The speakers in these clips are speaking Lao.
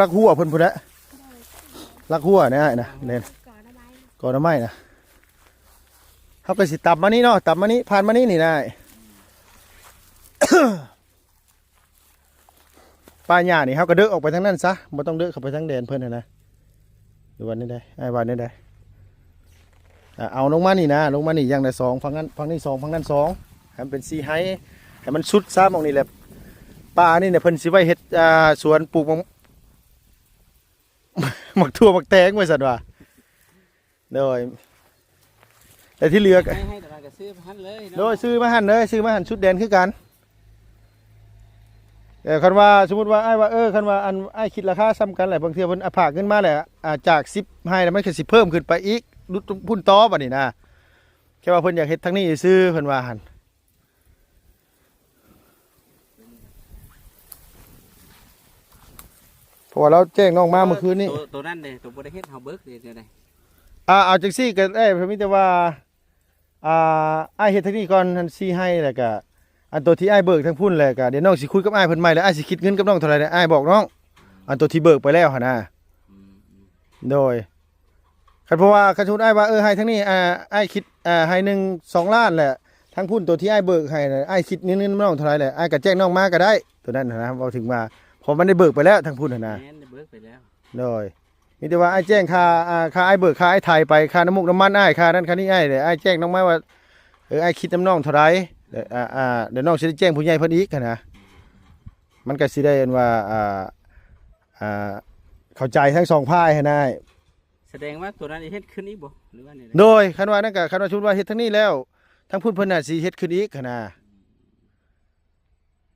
ລັກຮົ້ວເພິ່ນພຸ້ນແຫຼະ ລັກຮົ້ວນະອ້າຍນະ ແມ່ນ ກໍໜໍ່ໄມ້ນະ ເຮົາກໍຊິຕຳມານີ້ເນາະ ຕຳມານີ້ ຜ່ານມານີ້ນີ້ນະອ້າຍ. ປ່າຫຍ້ານີ້ເຮົາກໍເດີອອກໄປທາງນັ້ນຊະ ບໍ່ຕ້ອງເດີເຂົ້າໄປທາງແດນເພິ່ນຫັ້ນນະ ຫຼືວ່າແນວໃດ ອ້າຍວ່າແນວໃດ? ອ່າ ເອົາລົງມານີ້ນະ ລົງມານີ້ຢ່າງລະສອງ ຝັ່ງນັ້ນ ຝັ່ງນີ້ສອງ ຝັ່ງນັ້ນສອງ ໃຫ້ມັນເປັນສີ່ໄຮ່ ໃຫ້ມັນສຸດຊະ ໝ່ອງນີ້ແຫຼະ. ປ່ານີ້ນະ ເພິ່ນຊິໄວ້ເຮັດ ອ່າ ສວນປູກໝາກ ໝາກຖົ່ວໝາກແຕງວ່າຊັ້ນວ່າ ໂດຍ ແຕ່ທີ່ເຫຼືອ ໃຫ້ ໃຫ້ຕະຫຼາດກໍຊື້ມາຫັ້ນເລີຍເນາະ ໂດຍ ຊື້ມາຫັ້ນເລີຍ ຊື້ມາຫັ້ນສຸດແດນຄືກັນ. ເອີ ຄັນວ່າສົມມຸດວ່າອ້າຍວ່າ ເອີ ຄັນວ່າອັນອ້າຍຄິດລາຄາສ່ຳກັນແຫຼະ ບາງເທື່ອເພິ່ນ ອາ ຝາກເງິນມາແຫຼະ ອາ ຈາກສິບໄຮ່ແລ້ວ ມັນກໍຊິເພີ່ມຂຶ້ນໄປອີກ ລຸດພຸ້ນຕໍ່ບັດນີ້ນະ ແຄ່ວ່າເພິ່ນຢາກເຮັດທາງນີ້ຊື່ ເພິ່ນວ່າຫັ້ນ. ເພາະວ່າລາວແຈ້ງນ້ອງມາເມື່ອຄືນນີ້ ໂຕ ໂຕນັ້ນເດ້ ໂຕບໍ່ໄດ້ເຮັດ ເຮົາເບີກເດ້ ແນວໃດ? ອ່າ ເອົາຈັ່ງຊີ້ກໍໄດ້ ມີແຕ່ວ່າ ອ່າ ອ້າຍເຮັດທາງນີ້ກ່ອນ ຫັ້ນສີ່ໄຮ່ ແລ້ວກະອັນໂຕທີ່ອ້າຍເບີກທາງພຸ້ນ ແລ້ວກະດຽວນ້ອງຊິຄຸຍກັບອ້າຍເພິ່ນໃໝ່ ແລ້ວອ້າຍຊິຄິດເງິນກັບນ້ອງເທົ່າໃດ ອ້າຍບອກນ້ອງ ອັນໂຕທີ່ເບີກໄປແລ້ວຫັ້ນນະ ອືມ ໂດຍ. ຄັນ ເພາະວ່າຄັນສົມມຸດອ້າຍວ່າ ເອີ ໄຮ່ທາງນີ້ ອ່າ ອ້າຍຄິດ ອ່າ ໄຮ່ໜຶ່ງສອງລ້ານແຫຼະ ທາງພຸ້ນໂຕທີ່ອ້າຍເບີກໃຫ້ນະ ອ້າຍຄິດເງິນ ເງິນນ້ອງເທົ່າໃດແຫຼະ ອ້າຍກໍແຈ້ງນ້ອງມາກໍໄດ້ ໂຕນັ້ນນະ ເວົ້າເຖິງວ່າ ເພາະມັນໄດ້ເບີກໄປແລ້ວທາງພຸ້ນຫັ້ນນະ ແມ່ນ ໄດ້ເບີກໄປແລ້ວ ໂດຍ. ມີແຕ່ວ່າອ້າຍແຈ້ງຄ່າ ອ່າ ຄ່າອ້າຍເບີກ ຄ່າອ້າຍໄຖໄປ ຄ່ານ້ຳມູກນ້ຳມັນອ້າຍ ຄ່ານັ້ນຄ່ານີ້ອ້າຍ ແລ້ວອ້າຍແຈ້ງນ້ອງມາວ່າ ເອີ ອ້າຍຄິດນຳນ້ອງເທົ່າໃດ ແລ້ວ ອ່າ ອ່າ ດຽວນ້ອງຊິໄດ້ແຈ້ງຜູ້ໃຫຍ່ເພິ່ນອີກຫັ້ນນະ ມັນກໍຊິໄດ້ອັນວ່າ ອ່າ ອ່າ ເຂົ້າໃຈທັງສອງຝ່າຍຫັ້ນນະ. ສະແດງວ່າໂຕນັ້ນເຮັດຂຶ້ນອີກບໍ່ ຫຼືວ່າແນວໃດ? ໂດຍ ຄັນວ່ານັ້ນກໍ ຄັນວ່າສົມມຸດວ່າເຮັດທາງນີ້ແລ້ວ ທາງພຸ້ນເພິ່ນອາດຊິເຮັດຂຶ້ນອີກຫັ້ນນະ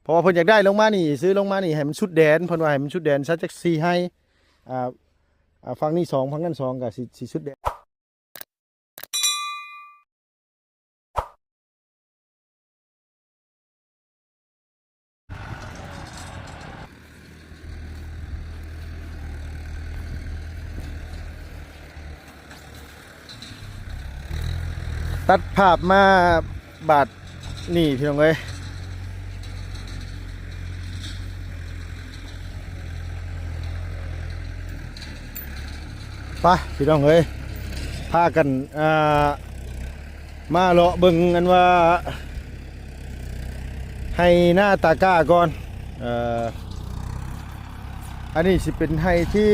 ເພາະວ່າເພິ່ນຢາກໄດ້ລົງມານີ້ ຊື້ລົງມານີ້ໃຫ້ມັນສຸດແດນ ເພິ່ນວ່າໃຫ້ມັນສຸດແດນຊະ ຈັກສີ່ໄຮ່ ອ່າ ອ່າ ຝັ່ງນີ້ສອງ ຝັ່ງນັ້ນສອງ ກໍຊິ ຊິສຸດແດນ. ຕັດພາບມາບາດນີ້ພີ່ນ້ອງເອີຍ ໄປພີ່ນ້ອງເອີຍ ພາກັນ ອ່າ ມາເລາະເບິ່ງອັນວ່າ ໄຮ່ນາຕາກ້າກ່ອນ ເອີ ອັນນີ້ຊິເປັນໄຮ່ທີ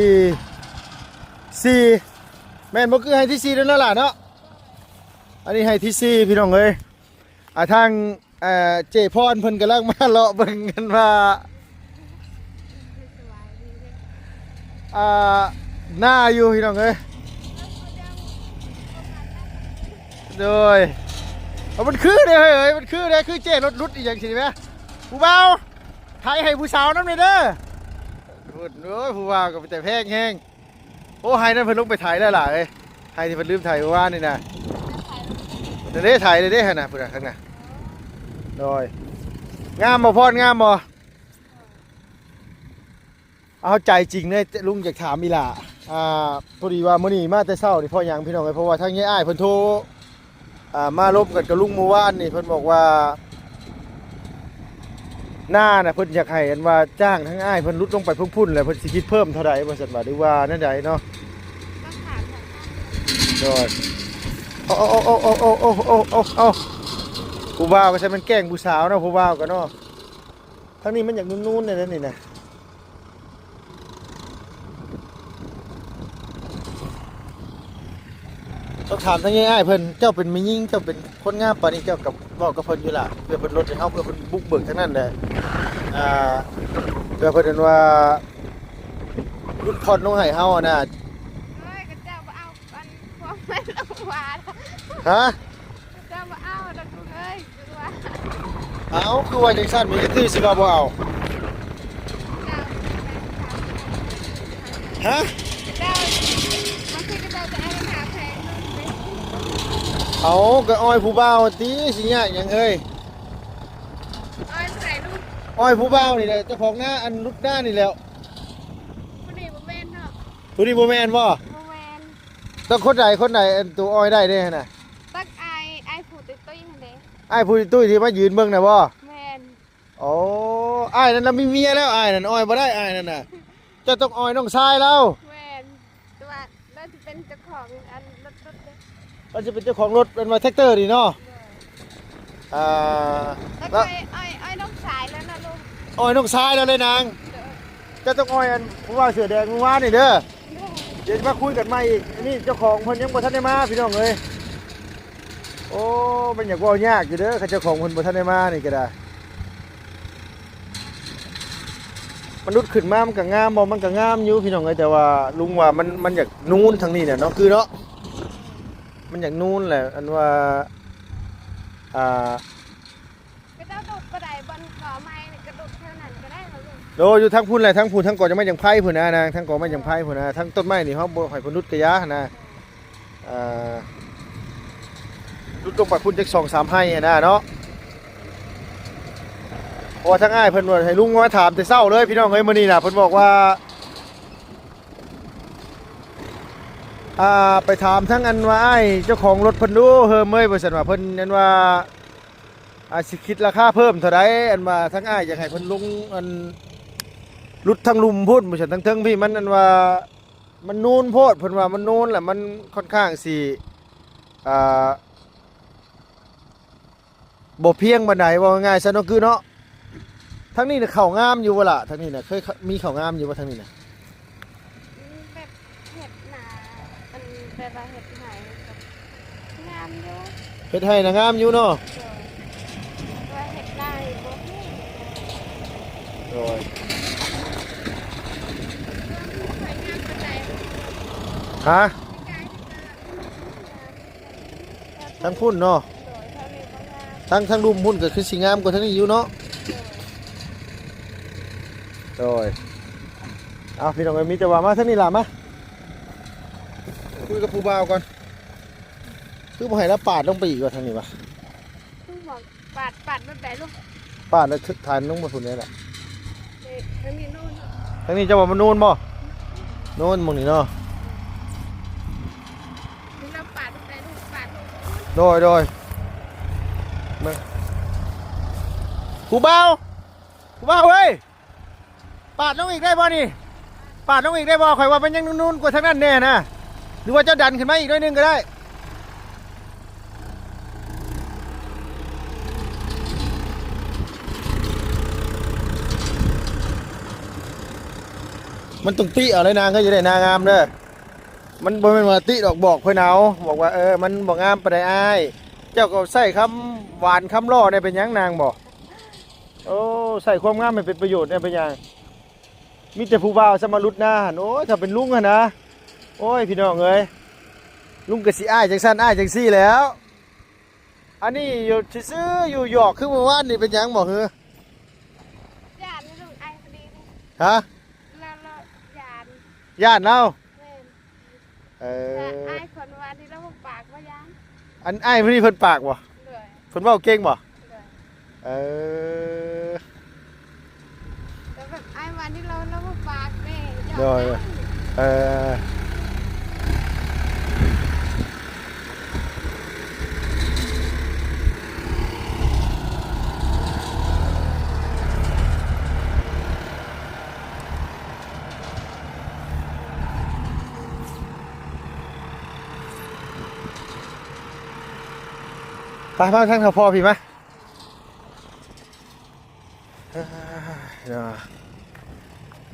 ສີ່ ແມ່ນບໍ່? ຄືໄຮ່ທີສີ່ແລ້ວເນາະຫຼ້າເນາະ ອັນນີ້ໄຮ່ທີສີ່ພີ່ນ້ອງເອີຍ ອ່າ ທາງ ເອີ ເຈ້ພອນເພິ່ນກຳລັງມາເລາະເບິ່ງກັນວ່າ ອ່າ ນາຢູ່ພີ່ນ້ອງເອີຍ ໂດຍ ເອົາ ມັນຄືເດ້ເຮີ້ຍ ມັນຄືເດ້ ຄືເຈ້ລົດຫຼຸດອີ່ຫຍັງຊີ້ແມ ຜູ້ບ່າວ ໄຖໃຫ້ຜູ້ສາວນຳແດ່ເດີ ໂອ້ຍ ຜູ້ບ່າວກໍເປັນຕາແພງແຮງ. ໂອ້ ໄຮ່ນັ້ນເພິ່ນລົງໄປໄຖແລ້ວຫຼ້າເອີຍ ໄຮ່ທີ່ເພິ່ນລືມໄຖມື້ວານນີ້ນະ ນັ້ນເດ້ ໄຖເດ້ຫັ້ນນະ ພຸ້ນນະ ທາງນັ້ນ ໂດຍ ງາມບໍ່ພອນ ງາມບໍ່? ເອົາໃຈຈິງເລີຍ ລຸງຢາກຖາມອີ່ຫຼ້າ ອ່າ ພໍດີວ່າມື້ນີ້ມາແຕ່ເຊົ້ານີ້ເພາະຫຍັງພີ່ນ້ອງເອີຍ ເພາະວ່າທາງຍາຍອ້າຍເພິ່ນໂທ ອ່າ ມາລົມກັນກັບລຸງມື້ວານນີ້ ເພິ່ນບອກວ່າ ນານະ ເພິ່ນຢາກໃຫ້ອັນວ່າຈ້າງທາງອ້າຍເພິ່ນຫຼຸດລົງໄປພຸ້ນໆ ແລ້ວເພິ່ນຊິຄິດເພີ່ມເທົ່າໃດວ່າຊັ້ນວ່າ ຫຼືວ່າແນວໃດເນາະ? ຕ້ອງຖາມ ໂດຍ ໂອ້ ໂອ້ ໂອ້ ໂອ້ ໂອ້ ໂອ້ ຜູ້ບ່າວກໍໃຊ້ແມ່ນແກ້ງຜູ້ສາວເນາະ ຜູ້ບ່າວກໍເນາະ ທາງນີ້ມັນຢາກນູນໆ ແດ່ນີ້ນະ. ຕ້ອງຖາມທາງຍາຍອ້າຍເພິ່ນ ເຈົ້າເປັນແມ່ຍິງ ເຈົ້າເປັນຄົນງາມປານນີ້ ເຈົ້າກໍເວົ້າກັບເພິ່ນຢູ່ລະ ເພື່ອເພິ່ນລົດໃຫ້ເຮົາ ເພື່ອເພິ່ນບຸກເບີກທາງນັ້ນແຫຼະ ອ່າ ເພື່ອເພິ່ນວ່າຫຼຸດຜ່ອນລົງໃຫ້ເຮົາຫັ້ນນະ. ໂອ້ຍ ຂະເຈົ້າບໍ່ເອົາອັນ ພວກມັນລົງວ່າ ຮະ? ຂະເຈົ້າບໍ່ເອົາດອກລູກເອີຍ. ເອົ້າ ຄືວ່າຈັ່ງຊັ້ນ ມີແຕ່ຖືຊິວ່າບໍ່ເອົາ ຮະ? ເຈົ້າ ບາງທີເຂົາເຈົ້າຈະເອົາໄປຂາຍແພງເນາະ. ເອົ້າ ກໍອ້ອຍຜູ້ບ່າວຕິ ຊິຍາກຫຍັງເຮີ້ຍ. ອ້ອຍຜູ້ໃດລູກ? ອ້ອຍຜູ້ບ່າວນີ້ແຫຼະ ເຈົ້າຂອງນາ ອັນຫຼຸດນານີ້ແຫຼ້ວ. ຜູ້ນີ້ບໍ່ແມ່ນເນາະ. ຜູ້ນີ້ບໍ່ແມ່ນບໍ່? ບໍ່ແມ່ນ. ຕ້ອງຄົນໃດ ຄົນໃດ ອັນໂຕອ້ອຍໄດ້ເດ້ຫັ້ນນະ? ຕັກອ້າຍ ອ້າຍຜູ້ຕຸ້ຍໆຫັ້ນເດ້. ອ້າຍຜູ້ຕຸ້ຍທີ່ມາຢືນເບິ່ງນະບໍ່? ແມ່ນ. ໂອ້ ອ້າຍນັ້ນລະມີເມຍແລ້ວ ອ້າຍນັ້ນອ້ອຍບໍ່ໄດ້ ອ້າຍນັ້ນນະ. ເຈົ້າຕ້ອງອອຍນ້ອງຊາຍລາວ. ແມ່ນ ແຕ່ວ່າລາວຊິເປັນເຈົ້າຂອງອັນລົດ ລົດເດ້. ລາວຊິເປັນເຈົ້າຂອງລົດ ແມ່ນວ່າແທັກເຕີນີ້ເນາະ. ໂດຍ ອ່າ ແລ້ວ ແລ້ວ ກໍອອຍ ອອຍນ້ອງຊາຍແລ້ວນະລຸງ. ອອຍນ້ອງຊາຍແລ້ວເລີຍນາງ. ໂດຍ ເຈົ້າຕ້ອງອອຍອັນຜູ້ບ່າວເສື້ອແດງມື້ວານນີ້ເດີ. ໂດຍ ດຽວຊິມາຄຸຍກັນໃໝ່ອີກ. ອັນນີ້ເຈົ້າຂອງເພິ່ນຍັງບໍ່ທັນໄດ້ມາພີ່ນ້ອງເອີຍ. ໂອ້ ມັນຢາກເວົ້າຍາກຢູ່ເດີ ຄັນເຈົ້າຂອງເພິ່ນບໍ່ທັນໄດ້ມານີ້ກໍໄດ້. ມັນຫຼຸດຂຶ້ນມາມັນກໍງາມບໍ່? ມັນກໍງາມຢູ່ພີ່ນ້ອງເອີຍ ແຕ່ວ່າລຸງວ່າມັນ ມັນຢາກນູນທາງນີ້ແຫຼະເນາະ ຄືເນາະ ມັນຢາກນູນແຫຼະ ອັນວ່າ ອ່າ ກະເຈົ້າດຸດບໍ່ໄດ້ ບ່ອນກໍໄມ້ນີ້ກະດຸດແຖວນັ້ນກໍໄດ້ລະລຸງ. ໂດ ຢູ່ທາງພຸ້ນແຫຼະ ທາງພຸ້ນ ທາງກໍຈະໄມ້ຈັ່ງໄພພຸ້ນນະນາງ ທາງກໍໄມ້ຈັ່ງໄພພຸ້ນນະ ທາງຕົ້ນໄມ້ນີ້ເຮົາບໍ່ໃຫ້ເພິ່ນດຸດກະຢ່າຫັ້ນນະ. ອ່າ ຫຼຸດລົງໄປພຸ້ນຈັກສອງສາມໄຮ່ຫັ້ນນະເນາະ. ເພາະວ່າທາງອ້າຍເພິ່ນວ່າໃຫ້ລຸງມາຖາມແຕ່ເຊົ້າເລີຍພີ່ນ້ອງເອີຍ ມື້ນີ້ນະ ເພິ່ນບອກວ່າ ອ່າ ໄປຖາມທາງອັນວ່າອ້າຍເຈົ້າຂອງລົດເພິ່ນດູເຮີມເອີຍ ວ່າຊັ້ນວ່າ ເພິ່ນອັນວ່າ ອາດຊິຄິດລາຄາເພີ່ມເທົ່າໃດ ອັນວ່າທາງອ້າຍຢາກໃຫ້ເພິ່ນລົງ ອັນ ຫຼຸດທາງລຸ່ມພຸ້ນ ວ່າຊັ້ນ ທາງເທິງພີ້ມັນ ອັນວ່າ ມັນນູນໂພດ ເພິ່ນວ່າມັນນູນ ແລະ ມັນຄ່ອນຂ້າງຊິ ອ່າ ບໍ່ພຽງປານໃດ ເວົ້າງ່າຍໆຊະເນາະ ຄືເນາະ. ທາງນີ້ນະເຂົ້າງາມຢູ່ບໍ່ລະ? ທາງນີ້ນະເຄີຍ ເຂົ້າ ມີເຂົ້າງາມຢູ່ບໍ່ທາງນີ້ນະ? ອືມ ແບບເຮັດນາ ອັນ ແບບວ່າເຮັດໄຮ່ກໍງາມຢູ່. ເຮັດໄຮ່ນະງາມຢູ່ເນາະ? ໂດຍ ແຕ່ວ່າເຮັດນານີ້ບໍ່ເກັ່ງ. ໂດຍ ບໍ່ຄ່ອຍງາມປານໃດ. ຮະ? ທາງພຸ້ນເນາະ? ໂດຍ ທາງນີ້ບໍ່ງາມ. ທາງ ທາງລຸ່ມພຸ້ນກໍຄືຊິງາມກວ່າທາງນີ້ຢູ່ເນາະ? ໂດຍ ໂດຍ. ເອົາ ພີ່ນ້ອງເອີຍ ມີແຕ່ວ່າມາທາງນີ້ລະ ມາ ຄຸຍກັບຜູ້ບ່າວກ່ອນ. ຄືບໍ່ໃຫ້ລາວປາດລົງໄປອີກວ່າທາງນີ້ວະ? ຄືບໍ່ປາດ ປາດແບບໃດລູກ? ປາດແລ້ວຖານລົງໄປພຸ້ນແຫຼະ. ນີ້ ທາງນີ້ນູນ. ທາງນີ້ເຈົ້າວ່າມັນນູນບໍ່? ນູນໝ່ອງນີ້ເນາະ. ໂດຍ ໂດຍ. ເບິ່ງ ຜູ້ບ່າວ ຜູ້ບ່າວເອີຍ ປາດລົງອີກໄດ້ບໍ່ນີ້? ປາດລົງອີກໄດ້ບໍ່? ຂ້ອຍວ່າມັນຍັງນູນໆກວ່າທາງນັ້ນແດ່ນະ. ຫຼືວ່າເຈົ້າດັນຂຶ້ນມາອີກໜ້ອຍໜຶ່ງກໍໄດ້. ມັນຕ້ອງຕິເອົາເລີຍນາງເອີຍ ຈະໄດ້ນາງາມເດີ. ມັນບໍ່ແມ່ນວ່າຕິດອກ ບອກເພິ່ນເອົາ ບອກວ່າ ເອີ ມັນບໍ່ງາມປານໃດອ້າຍ. ເຈົ້າກໍໃຊ້ຄຳຫວານຄຳຫຼໍ່ແດ່ ເປັນຫຍັງນາງບໍ? ໂອ້ ໃຊ້ຄວາມງາມໃຫ້ເປັນປະໂຫຍດແດ່ ເປັນຫຍັງ? ມີແຕ່ຜູ້ບ່າວຊະມາຫຼຸດໜ້າຫັ້ນ. ໂອ້ຍ ຖ້າເປັນລຸງຫັ້ນນະ ໂອ້ຍ ພີ່ນ້ອງເອີຍ ລຸງກໍຊິອ້າຍຈັ່ງຊັ້ນ ອ້າຍຈັ່ງຊີ້ແລ້ວ. ອັນນີ້ຢູ່ຊື່ໆ ຢູ່ຫຍອກຄືມື້ວານນີ້ ເປັນຫຍັງບໍ່? ຄື ຢ້ານລູກອ້າຍຄົນນີ້. ຮະ? ລາວ ລາວຢ້ານ. ຢ້ານລາວ? ແມ່ນ. ເອີ ແຕ່ອ້າຍຄົນວ່ານີ້ລາວບໍ່ປາກບໍ່ຫຍັງ. ອັນອ້າຍຜູ້ນີ້ເພິ່ນປາກບໍ່? ໂດຍ. ເພິ່ນເວົ້າເກັ່ງບໍ່? ໂດຍ. ເອີ ແຕ່ແບບອ້າຍວ່ານີ້ລາວ ລາວບໍ່ປາກເດ້. ໂດຍ. ເອີ ໄປ ມາທາງເຖົ້າພໍ່ພີ້ມາ.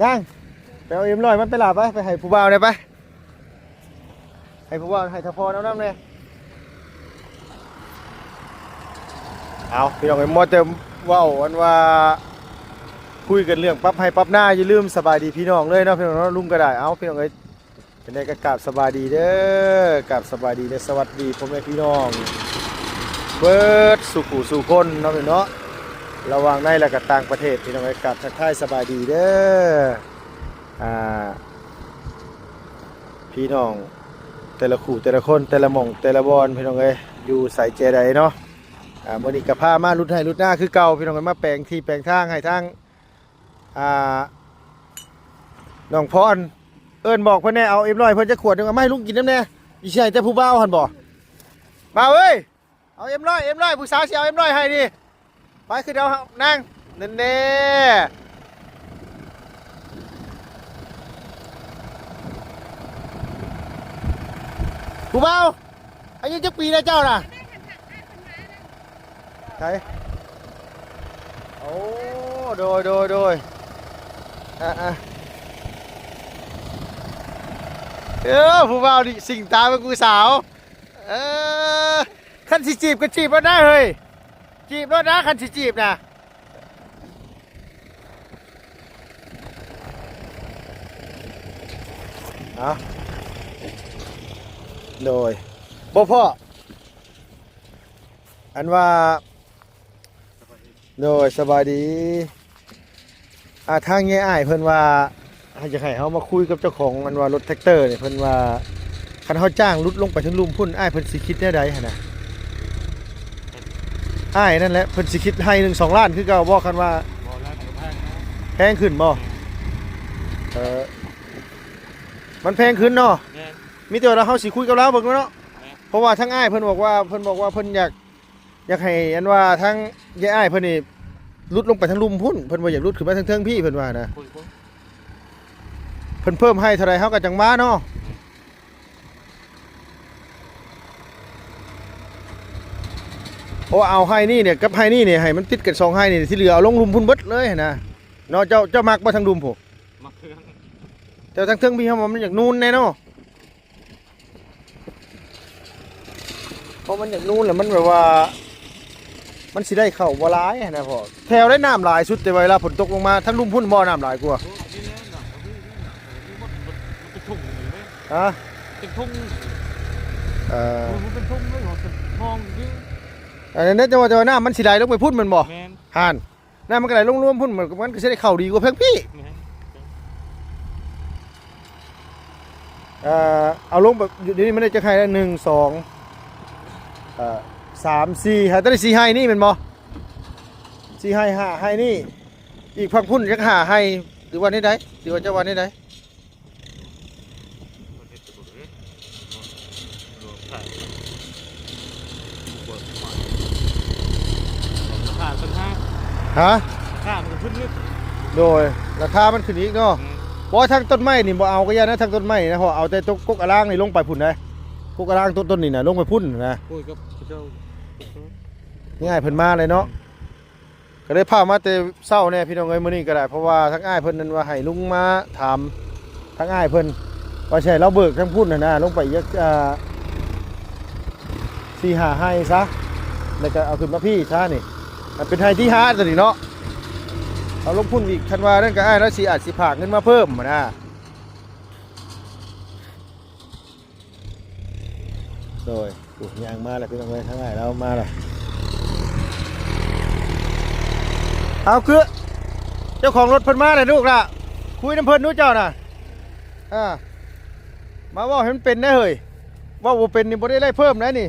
ນາງ ໄປເອົາເອັມຮ້ອຍມັນໄປຫຼ້າໄປ ໄປໃຫ້ຜູ້ບ່າວແດ່ໄປ. ໃຫ້ຜູ້ບ່າວ ໃຫ້ທະພອນເອົານຳແດ່. ເອົາ ພີ່ນ້ອງເອີຍ ມົວແຕ່ເວົ້າອັນວ່າ ຄຸຍກັນເລື່ອງປັບໄຮ່ປັບນາ ຢ່າລືມສະບາຍດີພີ່ນ້ອງເລີຍເນາະ ພີ່ນ້ອງເນາະ ລຸງກໍໄດ້. ເອົາ ພີ່ນ້ອງເອີຍ ຈັ່ງໃດກໍກາບສະບາຍດີເດີ ກາບສະບາຍດີ ແລະ ສະຫວັດດີພໍ່ແມ່ພີ່ນ້ອງເບິດສູ່ຜູ້ສູ່ຄົນເນາະ ພີ່ນ້ອງເນາະ ລະຫວ່າງໃນ ແລະ ກໍຕ່າງປະເທດ ພີ່ນ້ອງເອີຍ ກາບທັກທາຍສະບາຍດີເດີ ອ່າ ພີ່ນ້ອງແຕ່ລະຄູ່ແຕ່ລະຄົນ ແຕ່ລະໝ່ອງແຕ່ລະບ່ອນ ພີ່ນ້ອງເອີຍ ຢູ່ໃສແຈໃດເນາະ. ອ່າ ມື້ນີ້ກໍພາມາຫຼຸດໄຮ່ຫຼຸດນາຄືເກົ່າ ພີ່ນ້ອງເອີຍ ມາແປງທີ່ແປງທາງໃຫ້ທາງ ອ່າ ນ້ອງພອນ ເອີ້ນບອກເພິ່ນແດ່ ເອົາເອັມຮ້ອຍເພິ່ນຈັກຂວດໜຶ່ງ ເອົາມາໃຫ້ລຸງກິນນຳແດ່. ຊິໃຫ້ແຕ່ຜູ້ບ່າວຫັ້ນບໍ່? ບ່າວເອີຍ ເອົາເອັມຮ້ອຍ ເອັມຮ້ອຍ ຜູ້ສາວຊິເອົາເອັມຮ້ອຍໃຫ້ນີ້. ໄປ ຄືເອົານາງ ນັ້ນແດ່. ຜູ້ບ່າວ ອາຍຸຈັກປີແລ້ວເຈົ້ານະ? ໃສ? ໂອ້ ໂດຍ ໂດຍ ໂດຍ ອ່າໆ ເອີ ຜູ້ບ່າວນີ້ສິງຕາເບິ່ງຜູ້ສາວ. ເອີ ຄັນຊິຈີບກໍຈີບໂລດນະເຮີ້ຍ ຈີບໂລດນະ ຄັນຊິຈີບນະ. ເອົາ ໂດຍ ບໍ່ພໍ້ ອັນວ່າ ໂດຍ ສະບາຍດີ. ອ່າ ທາງຍາຍອ້າຍເພິ່ນວ່າ ຢາກໃຫ້ເຮົາມາຄຸຍກັບເຈົ້າຂອງ ອັນວ່າລົດແທັກເຕີນີ້ ເພິ່ນວ່າ ຄັນເຮົາຈ້າງຫຼຸດລົງໄປເທິງລຸ່ມພຸ້ນ ອ້າຍເພິ່ນຊິຄິດແນວໃດຫັ້ນນະ? ອ້າຍນັ້ນແຫຼະ ເພິ່ນຊິຄິດໄຮ່ໜຶ່ງສອງລ້ານຄືເກົ່າບໍ່? ຄັນວ່າ ບໍ່ ລ້ານກໍແພງນະ. ແພງຂຶ້ນບໍ່? ແມ່ນ. ເອີ ມັນແພງຂຶ້ນເນາະ. ແມ່ນ. ມີແຕ່ວ່າເຮົາຊິຄຸຍກັບລາວເບິ່ງເນາະ. ແມ່ນ. ເພາະວ່າທາງອ້າຍເພິ່ນບອກວ່າ ເພິ່ນບອກວ່າເພິ່ນຢາກ ຢາກໃຫ້ ອັນວ່າທາງຍາຍອ້າຍເພິ່ນນີ້ຫຼຸດລົງໄປທາງລຸ່ມພຸ້ນ ເພິ່ນບໍ່ຢາກຫຼຸດຂຶ້ນມາທາງເທິງພີ້ ເພິ່ນວ່ານະ. ໂອ້ຍ ໂອ້ຍ ເພິ່ນເພີ່ມໃຫ້ເທົ່າໃດເຮົາກໍຈັ່ງມາເນາະ. ໂອ້ ເອົາໄຮ່ນີ້ນີ້ກັບໄຮ່ນີ້ນີ້ ໃຫ້ມັນຕິດກັນສອງໄຮ່ນີ້ ທີ່ເຫຼືອເອົາລົງລຸ່ມພຸ້ນເບິດເລີຍຫັ້ນນະເນາະ. ເຈົ້າ ເຈົ້າມັກບໍ່ທາງລຸ່ມພຸ້ນ? ມັກຄືກັນ. ແຕ່ທາງເທິງພີ້ເຮົາວ່າມັນຢາກນູນແດ່ເນາະ. ເພາະມັນຢາກນູນແຫຼະ ມັນແບບວ່າ ມັນຊິໄດ້ເຂົ້າບໍ່ຫຼາຍຫັ້ນນະພໍ່. ແຖວໃດນ້ຳຫຼາຍສຸດ ແຕ່ວ່າເວລາຝົນຕົກລົງມາ ທາງລຸ່ມພຸ້ນບໍ່ນ້ຳຫຼາຍກວ່າ? ໂອ້ ນີ້ແຫຼະ ນ້ຳ ມັນເປັນທົ່ງນີ້ເດ້. ຮະ? ເປັນທົ່ງ. ເອີ ມັນເປັນທົ່ງເລີຍ ມອງນີ້. ອັນນັ້ນແຫຼະ ແຕ່ວ່າ ແຕ່ວ່ານ້ຳມັນຊິໄຫຼລົງໄປພຸ້ນແມ່ນບໍ່? ແມ່ນ. ຫັ້ນ ນ້ຳມັນກໍໄຫຼລົງລວມພຸ້ນ ມັນ ມັນກໍຊິໄດ້ເຂົ້າດີກວ່າເທິງພີ້. ແມ່ນ. ເອີ ເອົາລົງແບບ ດຽວນີ້ມັນໄດ້ຈັກໄຮ່ແລ້ວ? ໜຶ່ງ ສອງ ເອີ ສາມ ສີ່ ໄຮ່ ຕອນນີ້ສີ່ໄຮ່ນີ້ແມ່ນບໍ່? ສີ່ໄຮ່ ຫ້າໄຮ່ນີ້ ອີກຝັ່ງພຸ້ນຈັກຫ້າໄຮ່ ຫຼືວ່າແນວໃດ? ຫຼືວ່າເຈົ້າວ່າແນວໃດ? ລາຄາເພິ່ນຫາ ຮະ? ລາຄາມັນກໍຂຶ້ນອີກ. ໂດຍ ລາຄາມັນຂຶ້ນອີກເນາະ. ແມ່ນ. ບໍ່ ທັງຕົ້ນໄມ້ນີ້ບໍ່ເອົາກໍຢ່ານະ ທັງຕົ້ນໄມ້ນະ ເພາະເອົາແຕ່ຕົ້ນກົກອາລາງນີ້ລົງໄປພຸ້ນໃດ໋ ກົກອາລາງຕົ້ນ ຕົ້ນນີ້ນະ ລົງໄປພຸ້ນນະ. ໂອ້ຍ ກັບເຈົ້າ ຍາຍເພິ່ນມາເລີຍເນາະ. ກໍເລີຍພາມາແຕ່ເຊົ້າແດ່ພີ່ນ້ອງເອີຍ ມື້ນີ້ກໍໄດ້ ເພາະວ່າທາງອ້າຍເພິ່ນນັ້ນວ່າໃຫ້ລຸງມາຖາມທາງອ້າຍເພິ່ນ ວ່າຊິໃຫ້ລາວເບີກທາງພຸ້ນຫັ້ນນະ ລົງໄປອີກຈັກ ອ່າ ສີ່ຫ້າໄຮ່ຊະ ແລ້ວກໍເອົາຂຶ້ນມາພີ້ຊະນີ້. ມັນເປັນໄຮ່ທີຫ້າຕົວນີ້ເນາະ ເອົາລົງພຸ້ນອີກ ຄັນວ່ານັ້ນກໍອ້າຍລາວຊິອາດຊິຝາກເງິນມາເພີ່ມຫັ້ນນະ. ໂດຍ ໂອ້ ຍ່າງມາແລ້ວພີ່ນ້ອງເອີຍ ທາງອ້າຍລາວມາແລ້ວ. ເອົາ ຄືເຈົ້າຂອງລົດເພິ່ນມາແລ້ວລູກຫຼ້າ ຄຸຍນຳເພິ່ນດູເຈົ້ານະ. ອ່າ ມາເວົ້າໃຫ້ມັນເປັນແດ່ເຮີ້ຍ ເວົ້າບໍ່ເປັນນີ້ບໍ່ໄດ້ໄລ່ເພີ່ມໄດ໋ນີ້.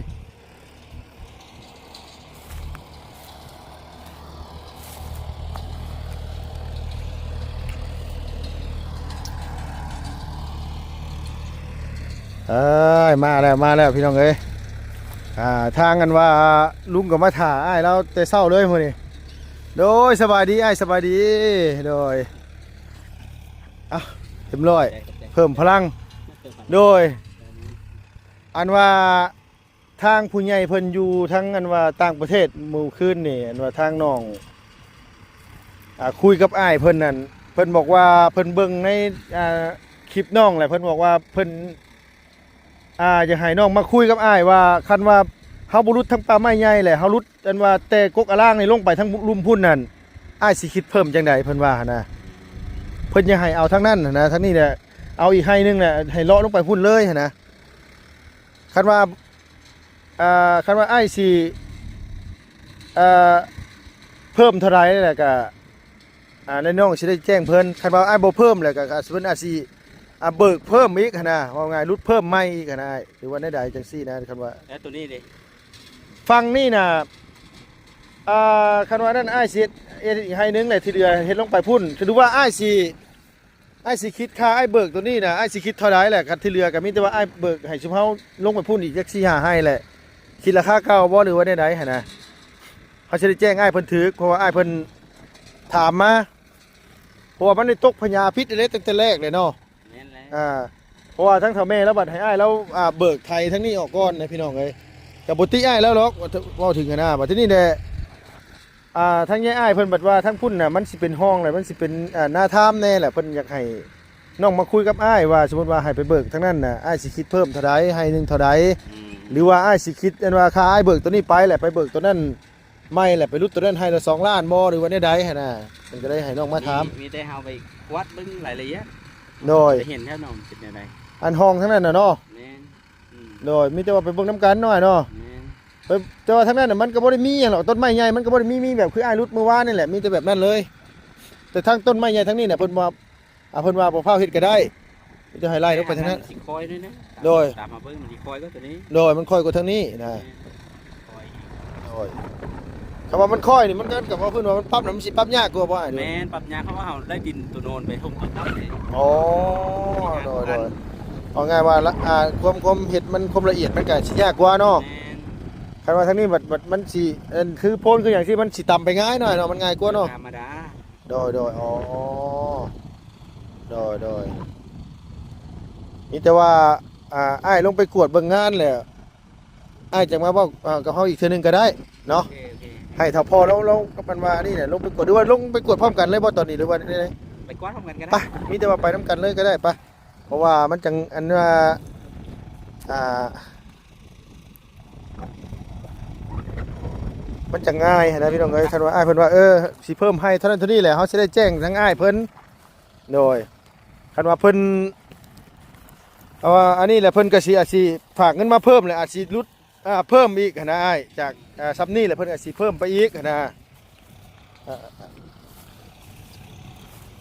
ເອີຍ ມາແລ້ວ ມາແລ້ວພີ່ນ້ອງເອີຍ. ອ່າ ທາງອັນວ່າລຸງກໍມາຖ້າອ້າຍລາວແຕ່ເຊົ້າເລີຍມື້ນີ້. ໂດຍ ສະບາຍດີອ້າຍ ສະບາຍດີ. ໂດຍ ອ່ະ ຮຽບຮ້ອຍ ເພີ່ມພະລັງ. ໂດຍ ອັນວ່າ ທາງຜູ້ໃຫຍ່ເພິ່ນຢູ່ທາງ ອັນວ່າຕ່າງປະເທດມື້ຄືນນີ້ ອັນວ່າທາງນ້ອງ ອ່າ ຄຸຍກັບອ້າຍເພິ່ນນັ້ນ ເພິ່ນບອກວ່າເພິ່ນເບິ່ງໃນ ອ່າ ຄລິບນ້ອງແຫຼະ ເພິ່ນບອກວ່າເພິ່ນ ອ່າ ຢາກໃຫ້ນ້ອງມາຄຸຍກັບອ້າຍວ່າ ຄັນວ່າເຮົາບໍ່ຫຼຸດທາງປ່າໄມ້ໃຫຍ່ແຫຼະ ເຮົາຫຼຸດ ອັນວ່າແຕ່ກົກອາລາງນີ້ລົງໄປທາງລຸ່ມພຸ້ນນັ້ນ ອ້າຍຊິຄິດເພີ່ມຈັ່ງໃດ ເພິ່ນວ່າຫັ້ນນະ. ເພິ່ນຢາກໃຫ້ເອົາທາງນັ້ນຫັ້ນນະ ທາງນີ້ແຫຼະ ເອົາອີກໄຮ່ໜຶ່ງແຫຼະ ໃຫ້ເລາະລົງໄປພຸ້ນເລີຍຫັ້ນນະ. ຄັນວ່າ ອ່າ ຄັນວ່າອ້າຍຊິ ອ່າ ເພີ່ມເທົ່າໃດແລ້ວກະ ອ່າ ແລ້ວນ້ອງຊິໄດ້ແຈ້ງເພິ່ນ. ຄັນວ່າອ້າຍບໍ່ເພີ່ມແລ້ວກະ ກະເພິ່ນອາດຊິ ອ່າ ເບີກເພີ່ມອີກຫັ້ນນະ ເວົ້າງ່າຍຫຼຸດເພີ່ມໃໝ່ອີກຫັ້ນນະ ຫຼືວ່າແນວໃດຈັ່ງຊີ້ນະ. ຄັນວ່າ ແລ້ວໂຕນີ້ເດ? ຝັ່ງນີ້ນະ ອ່າ ຄັນວ່ານັ້ນອ້າຍຊິເຮັດ ເຮັດອີກໄຮ່ໜຶ່ງແຫຼະ ທີ່ເຫຼືອເຮັດລົງໄປພຸ້ນ. ຄືວ່າອ້າຍຊິ ອ້າຍຊິຄິດຄ່າອ້າຍເບີກໂຕນີ້ນະ ອ້າຍຊິຄິດເທົ່າໃດແຫຼະ? ຄັນທີ່ເຫຼືອກໍມີແຕ່ວ່າອ້າຍເບີກໃຫ້ຊຸມເຮົາລົງໄປພຸ້ນອີກຈັກສີ່ຫ້າໄຮ່ແຫຼະ ຄິດລາຄາເກົ່າບໍ່ ຫຼືວ່າແນວໃດຫັ້ນນະ? ເຮົາຊິໄດ້ແຈ້ງອ້າຍເພິ່ນຖືກ ເພາະວ່າອ້າຍເພິ່ນຖາມມາ ເພາະວ່າມັນໄດ້ຕົກພະຍາພິດເດ້ ຕັ້ງແຕ່ແລກເລີຍເນາະ. ແມ່ນແລ້ວ ອ່າ ະວ່າທາງເຖົ້າແມ່ລາວບັດໃຫ້ອ້າຍລາວ ອ່າ ເບີກໄຖທາງນີ້ອອກກ່ອນນະພີ່ນ້ອງເອີຍ. ກໍບໍ່ຕິອ້າຍລາວດອກ ເວົ້າເຖິງຫັ້ນນະ. ບັດທີນີ້ແຫຼະ ອ່າ ທາງຍາຍອ້າຍເພິ່ນບັດວ່າທາງພຸ້ນນະມັນຊິເປັນຮ່ອງແຫຼະ ມັນຊິເປັນ ອ່າ ນາທາມແດ່ແຫຼະ ເພິ່ນຢາກໃຫ້ນ້ອງມາຄຸຍກັບອ້າຍວ່າ ສົມມຸດວ່າໃຫ້ໄປເບີກທາງນັ້ນນະ ອ້າຍຊິຄິດເພີ່ມເທົ່າໃດ ໄຮ່ໜຶ່ງເທົ່າໃດ ອືມ ຫຼືວ່າອ້າຍຊິຄິດອັນວ່າຄ່າອ້າຍເບີກໂຕນີ້ໄປແຫຼະ ໄປເບີກໂຕນັ້ນ ໃໝ່ແຫຼະ ໄປຫຼຸດໂຕນັ້ນໄຮ່ລະສອງລ້ານບໍ່ ຫຼືວ່າແນວໃດຫັ້ນນະ. ເພິ່ນກໍເລີຍໃຫ້ນ້ອງມາຖາມ ມີ ມີແຕ່ເຮົາໄປກວາດເບິ່ງລາຍລະອຽດ ໂດຍ ໄປເຫັນແທ້ນ້ອງເປັນແນວໃດ ອັນຫ້ອງທາງນັ້ນນະເນາະ. ແມ່ນ ອືມ ໂດຍ ມີແຕ່ວ່າໄປເບິ່ງນຳກັນເນາະ ອ້າຍເນາະ. ແມ່ນ ເອີ ແຕ່ວ່າທາງນັ້ນນະມັນກໍບໍ່ໄດ້ມີຫຍັງດອກ ຕົ້ນໄມ້ໃຫຍ່ມັນກໍບໍ່ໄດ້ມີ ມີແບບຄືອ້າຍຫຼຸດມື້ວານນີ້ແຫຼະ ມີແຕ່ແບບນັ້ນເລີຍ. ແຕ່ທາງຕົ້ນໄມ້ໃຫຍ່ທາງນີ້ນະ ເພິ່ນວ່າ ອ່າ ເພິ່ນວ່າບໍ່ຟ້າວເຮັດກໍໄດ້ ມີແຕ່ໃຫ້ໄລ່ລົງໄປທາງນັ້ນ ມັນຊິຄ່ອຍໜ້ອຍໜຶ່ງ. ໂດຍ ຕາມມາເບິ່ງມັນຊິຄ່ອຍກວ່າໂຕນີ້ ໂດຍ ມັນຄ່ອຍກວ່າທາງນີ້ນະ. ແມ່ນ ຄ່ອຍ ໂດຍ ຄຳວ່າມັນຄ່ອຍນີ້ ມັນກໍ ກໍວ່າເພິ່ນວ່າມັນປັບນະ ມັນຊິປັບຍາກກວ່າບໍ່ອ້າຍ? ແມ່ນ ປັບຍາກ ເພາະວ່າເຮົາໄດ້ດິນໂຕໂນນໄປຖົມຕົ້ນເກົ່າເດ້. ອໍ ໂດຍ ໂດຍ ເອົາງ່າຍວ່າລະ ອ່າ ຄວາມ ຄວາມເຮັດມັນ ຄວາມລະອຽດມັນກໍຊິຍາກກວ່າເນາະ. ແມ່ນ ຄັນວ່າທາງນີ້ບັດ ບັດມັນຊິ ອັນ ຄືໂພນຄືຫຍັງຊີ້ ມັນຊິຕຳໄປງ່າຍໜ້ອຍເນາະ ມັນງ່າຍກວ່າເນາະ. ທຳມະດາ ໂດຍ ໂດຍ ອໍ ໂດຍ ໂດຍ ມີແຕ່ວ່າ ອ່າ ອ້າຍລົງໄປກວດເບິ່ງງານແລ້ວ ອ້າຍຈັ່ງມາເວົ້າ ອ່າ ກັບເຮົາອີກເທື່ອໜຶ່ງກໍໄດ້ເນາະ. ໂອເຄ ໂອເຄ ໃຫ້ເຖົ້າພໍ່ລາວ ລາວກັບມັນວ່ານີ້ແຫຼະ ລົງໄປກວດ ຫຼືວ່າລົງໄປກວດພ້ອມກັນເລີຍບໍ່ຕອນນີ້ ຫຼືວ່າແນວໃດ? ໄປກວດພ້ອມກັນກໍໄດ້ ໄປ ມີແຕ່ວ່າໄປນຳກັນເລີຍກໍໄດ້ ໄປ ເພາະວ່າມັນຈັ່ງ ອັນວ່າ ອ່າ ມັນຈະງ່າຍຫັ້ນນະພີ່ນ້ອງເອີຍ. ຄັນວ່າອ້າຍເພິ່ນວ່າ ເອີ ຊິເພີ່ມໃຫ້ເທົ່ານັ້ນເທົ່ານີ້ແຫຼະ ເຮົາຊິໄດ້ແຈ້ງທາງອ້າຍເພິ່ນ. ໂດຍ ຄັນວ່າເພິ່ນ ເອົາວ່າອັນນີ້ແຫຼະ ເພິ່ນກໍຊິອາດຊິຝາກເງິນມາເພີ່ມ ແລະ ອາດຊິຫຼຸດ ອ່າ ເພີ່ມອີກຫັ້ນນະອ້າຍ ຈາກ ອ່າ ສ່ຳນີ້ແຫຼະ ເພິ່ນອາດຊິເພີ່ມໄປອີກຫັ້ນນະ. ເອີ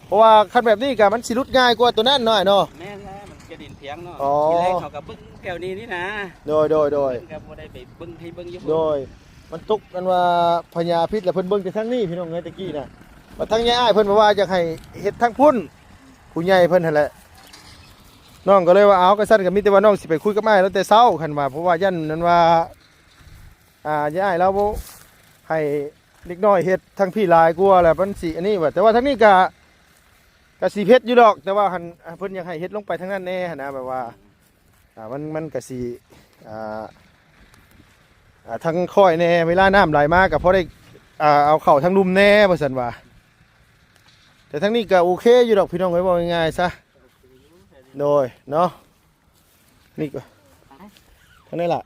ເພາະວ່າຄັນແບບນີ້ກໍມັນຊິຫຼຸດງ່າຍກວ່າໂຕນັ້ນເນາະອ້າຍເນາະ. ແມ່ນແລ້ວ ມັນກະດິນພຽງເນາະ. ອໍ ທີແລກເຮົາກໍເບິ່ງແຖວນີ້ນີ້ນະ. ໂດຍ ໂດຍ ໂດຍ ເພິ່ນກໍບໍ່ໄດ້ໄປເບິ່ງ ໃຫ້ເບິ່ງຢູ່ພຸ້ນ ໂດຍ ມັນຕົກອັນວ່າພະຍາພິດ ແລ້ວເພິ່ນເບິ່ງແຕ່ທາງນີ້ພີ່ນ້ອງເອີຍ ແຕ່ກີ້ນະ. ບັດທາງຍາຍອ້າຍເພິ່ນວ່າຢາກໃຫ້ເຮັດທາງພຸ້ນ ຜູ້ໃຫຍ່ເພິ່ນຫັ້ນແຫຼະ. ນ້ອງກໍເລີຍວ່າ ເອົາ ກະຊັ້ນກໍມີແຕ່ວ່ານ້ອງຊິໄປຄຸຍກັບອ້າຍແລ້ວແຕ່ເຊົ້າ ຄັນວ່າ ເພາະວ່າຢ້ານນັ້ນວ່າ ອ່າ ຍາຍອ້າຍລາວໃຫ້ເດັກນ້ອຍເຮັດທາງພີ້ຫຼາຍກວ່າ ແລ້ວມັນຊິອັນນີ້ວ່າ. ແຕ່ວ່າທາງນີ້ກະ ກະຊິເຮັດຢູ່ດອກ ແຕ່ວ່າຫັ້ນ ເພິ່ນຢາກໃຫ້ເຮັດລົງໄປທາງນັ້ນແດ່ຫັ້ນນະ ແບບວ່າ ອ່າ ມັນ ມັນກະຊິ ອ່າ ອ່າ ທາງຄ້ອຍແດ່ ເວລານ້ຳໄຫຼມາກໍພໍໄດ້ ອ່າ ເອົາເຂົ້າທາງລຸ່ມແດ່ ວ່າຊັ້ນວ່າ. ແຕ່ທາງນີ້ກໍໂອເຄຢູ່ດອກພີ່ນ້ອງເອີຍ ເວົ້າງ່າຍໆຊະ. ໂດຍເນາະ ນີ້ກໍທາງນີ້ລະ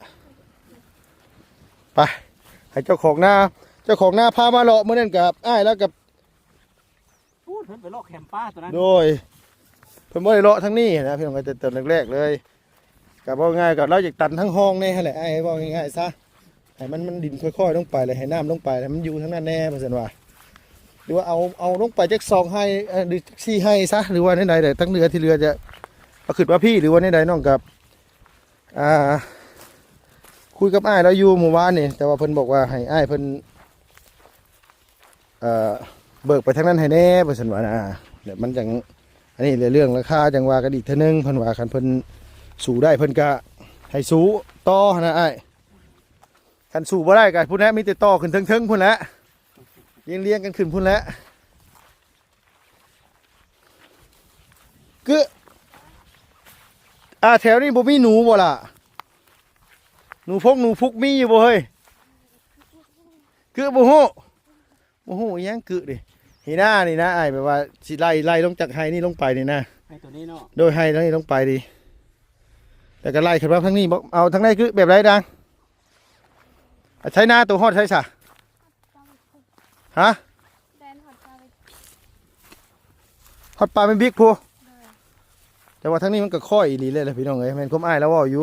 ໄປ ໃຫ້ເຈົ້າຂອງນາ ເຈົ້າຂອງນາພາມາເລາະ. ມື້ນັ້ນກັບອ້າຍແລ້ວກັບ ປູ້ນ ເພິ່ນໄປເລາະແຄມປ່າຕົວນັ້ນ. ໂດຍ ເພິ່ນບໍ່ໄດ້ເລາະທາງນີ້ນະພີ່ນ້ອງເອີຍ ແຕ່ຕອນແລກໆເລີຍ. ກໍເວົ້າງ່າຍກໍລາວຢາກຕັນທາງຮ່ອງແດ່ຫັ້ນແຫຼະ ອ້າຍເວົ້າງ່າຍໆຊະ ໃຫ້ມັນ ມັນດິນຄ່ອຍໆລົງໄປ ແລ້ວໃຫ້ນ້ຳລົງໄປ ໃຫ້ມັນຢູ່ທາງນັ້ນແດ່ ວ່າຊັ້ນວ່າ. ຫຼືວ່າເອົາ ເອົາລົງໄປຈັກສອງໄຮ່ ເອີ ຫຼືຈັກສີ່ໄຮ່ຊະ ຫຼືວ່າແນວໃດ ແລ້ວທັງເຫຼືອທີ່ເຫຼືອຈະເອົາຂຶ້ນມາພີ້ ຫຼືວ່າແນວໃດ. ນ້ອງກໍ ອ່າ ຄຸຍກັບອ້າຍລາວຢູ່ມື້ວານນີ້ ແຕ່ວ່າເພິ່ນບອກວ່າໃຫ້ອ້າຍເພິ່ນ ເອີ ເບີກໄປທາງນັ້ນໃຫ້ແດ່ ວ່າຊັ້ນວ່ານະ. ແລ້ວມັນຈັ່ງ ອັນນີ້ແຫຼະ ເລື່ອງລາຄາຈັ່ງວ່າກັນອີກເທື່ອໜຶ່ງ. ເພິ່ນວ່າຄັນເພິ່ນສູ້ໄດ້ ເພິ່ນກະໃຫ້ສູ້ຕໍ່ຫັ້ນນະອ້າຍ. ຄັນສູ້ບໍ່ໄດ້ກະພຸ້ນແຫຼະ ມີແຕ່ຕໍ່ຂຶ້ນເທິງໆພຸ້ນແຫຼະ ລຽງໆກັນຂຶ້ນພຸ້ນແຫຼະ. ກຶ ອ່າ ແຖວນີ້ບໍ່ມີໜູບໍ່ລະ? ໜູພົງໜູພຸກມີຢູ່ບໍ່ເຮີ້ຍ? ກຶ ບໍ່ຮູ້ ບໍ່ຮູ້ອີ່ຫຍັງກຶນີ້. ເຮນານີ້ນະອ້າຍ ແບບວ່າຊິໄລ່ ໄລ່ລົງຈາກໄຮ່ນີ້ລົງໄປນີ້ນະ. ໄຮ່ໂຕນີ້ເນາະ? ໂດຍ ໄຮ່ໂຕນີ້ລົງໄປນີ້ ແລ້ວກໍໄລ່ຂຶ້ນມາທາງນີ້ບໍ່? ເອົາທາງໃດກຶ ແບບໃດນາງ? ໃຊ້ນາໂຕຮອດໃສຊະ? ຮະ? ແລ່ນຮອດປ່າ ຮອດປ່າແມ່ນບິກພຸ້ນ. ໂດຍ ແຕ່ວ່າທາງນີ້ມັນກໍຄ່ອຍອີ່ຫຼີເລີຍແຫຼະພີ່ນ້ອງເອີຍ ແມ່ນຄວາມອ້າຍລາວເວົ້າຢູ່.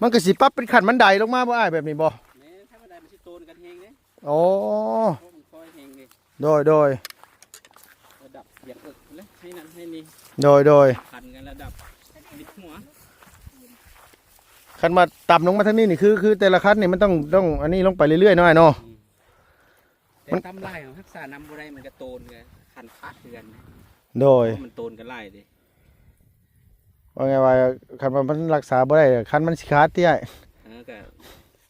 ມັນກໍຊິປັບເປັນຂັ້ນບັນໄດລົງມາບໍ່ອ້າຍ ແບບນີ້ບໍ່? ແມ່ນ ທຳມະດາມັນຊິໂຕນກັນແຮງເດ້. ອໍ ໂຕນຄ່ອຍແຮງເດ້. ໂດຍ ໂດຍ ລະດັບຢາກເອິກເລີຍ ໃຫ້ນັ້ນໃຫ້ນີ້. ໂດຍ ໂດຍ ຄັນກັນລະດັບມິດຫົວ. ຄັນວ່າຕ່ຳລົງມາທາງນີ້ນີ້ ຄື ຄືແຕ່ລະຄັນນີ້ມັນຕ້ອງ ຕ້ອງອັນນີ້ລົງໄປເລື້ອຍໆເນາະອ້າຍເນາະ. ອືມ ແຕ່ ມັນ ຕ່ຳຫຼາຍເຮົາຮັກສານ້ຳບໍ່ໄດ້ ມັນກະໂຕນ ກະຄັນຂາດຄືກັນ. ໂດຍ ເພາະມັນໂຕນກັນຫຼາຍເດ້. ວ່າໄງວ່າ ຄັນວ່າມັນຮັກສາບໍ່ໄດ້ ຄັນມັນຊິຂາດຕິອ້າຍ. ເອີ ກະ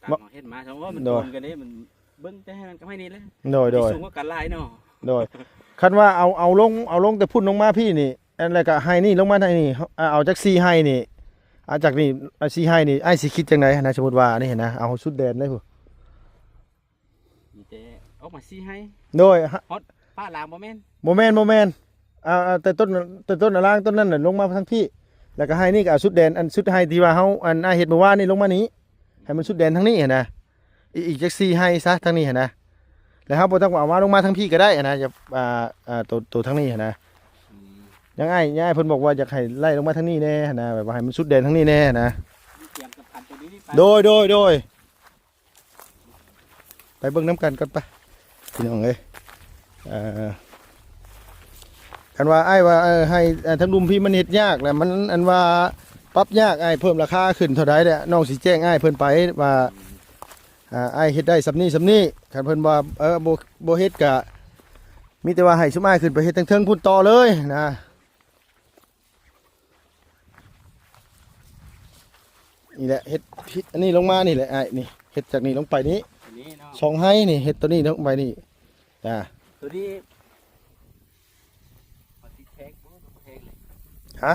ຕາມເຮົາເຫັນມາ ສະເພາະມັນ ໂດຍ ໂຕນກັນເດ້ ມັນເບິ່ງແຕ່ໃຫ້ນັ້ນກັບໃຫ້ນີ້ແຫຼະ. ໂດຍ ໂດຍ ມັນຊິສູງກວ່າກັນຫຼາຍເນາະ. ໂດຍ ຄັນວ່າເອົາ ເອົາລົງ ເອົາລົງແຕ່ພຸ້ນລົງມາພີ້ນີ້ ອັນ ແລ້ວກໍໄຮ່ນີ້ລົງມາໄຮ່ນີ້ ເອົາ ເອົາຈັກສີ່ໄຮ່ນີ້ ເອົາ ຈາກນີ້ ເອົາສີ່ໄຮ່ນີ້ ອ້າຍຊິຄິດຈັ່ງໃດຫັ້ນນະ? ສົມມຸດວ່ານີ້ຫັ້ນນະ ເອົາສຸດແດນເລີຍພຸ້ນ ມີແຕ່ອອກມາສີ່ໄຮ່ ໂດຍ ຮະ ຮອດປ່າລາງບໍ່ແມ່ນ? ບໍ່ແມ່ນ ບໍ່ແມ່ນ ອ່າ ອ່າ ແຕ່ຕົ້ນ ແຕ່ຕົ້ນອາລາງຕົ້ນນັ້ນນະ ລົງມາທາງພີ້ ແລ້ວກໍໄຮ່ນີ້ກໍເອົາສຸດແດນ ອັນສຸດໄຮ່ທີ່ວ່າເຮົາ ອັນ ອ້າຍເຮັດມື້ວານນີ້ລົງມານີ້ ໃຫ້ມັນສຸດແດນທາງນີ້ຫັ້ນນະ ອີກ ອີກຈັກສີ່ໄຮ່ຊະທາງນີ້ຫັ້ນນະ ແລ້ວເຮົາບໍ່ຕ້ອງເອົາມາ ລົງມາທາງພີ້ກໍໄດ້ຫັ້ນນະ ຢ່າ ອ່າ ອ່າ ໂຕ ໂຕທາງນີ້ຫັ້ນນະ ອືມ ຍັງອ້າຍ ຍັງອ້າຍເພິ່ນບອກວ່າຢາກໃຫ້ໄລ່ລົງມາທາງນີ້ແດ່ຫັ້ນນະ ແບບວ່າໃຫ້ມັນສຸດແດນທາງນີ້ແດ່ຫັ້ນນະ ໂດຍ ໂດຍ ໂດຍ ໄປເບິ່ງນຳກັນກ່ອນປະ ພີ່ນ້ອງເອີຍ ເອີ ຄັນວ່າອ້າຍວ່າ ເອີ ໃຫ້ ເອີ ທາງລຸ່ມພີ້ມັນເຮັດຍາກແຫຼະ ມັນ ອັນວ່າປັບຍາກ ອ້າຍເພີ່ມລາຄາຂຶ້ນເທົ່າໃດແຫຼະ ນ້ອງຊິແຈ້ງອ້າຍເພິ່ນໄປວ່າ ອ່າ ອ້າຍເຮັດໄດ້ສ່ຳນີ້ສ່ຳນີ້ ຄັນເພິ່ນວ່າ ເອີ ບໍ່ ບໍ່ເຮັດກະ ມີແຕ່ວ່າໃຫ້ຊຸມອ້າຍຂຶ້ນໄປເຮັດທາງເທິງພຸ້ນຕໍ່ເລີຍນະ. ນີ້ແຫຼະ ເຮັດ ເຮັດອັນນີ້ລົງມານີ້ແຫຼະອ້າຍ ນີ້ ເຮັດຈາກນີ້ລົງໄປນີ້ ອັນນີ້ເນາະ ສອງໄຮ່ນີ້ ເຮັດຕົວນີ້ລົງໄປນີ້ ອ່າ ຕົວນີ້ ເອົາຕິດແທງບໍ່ ແທງເລີຍ ຮະ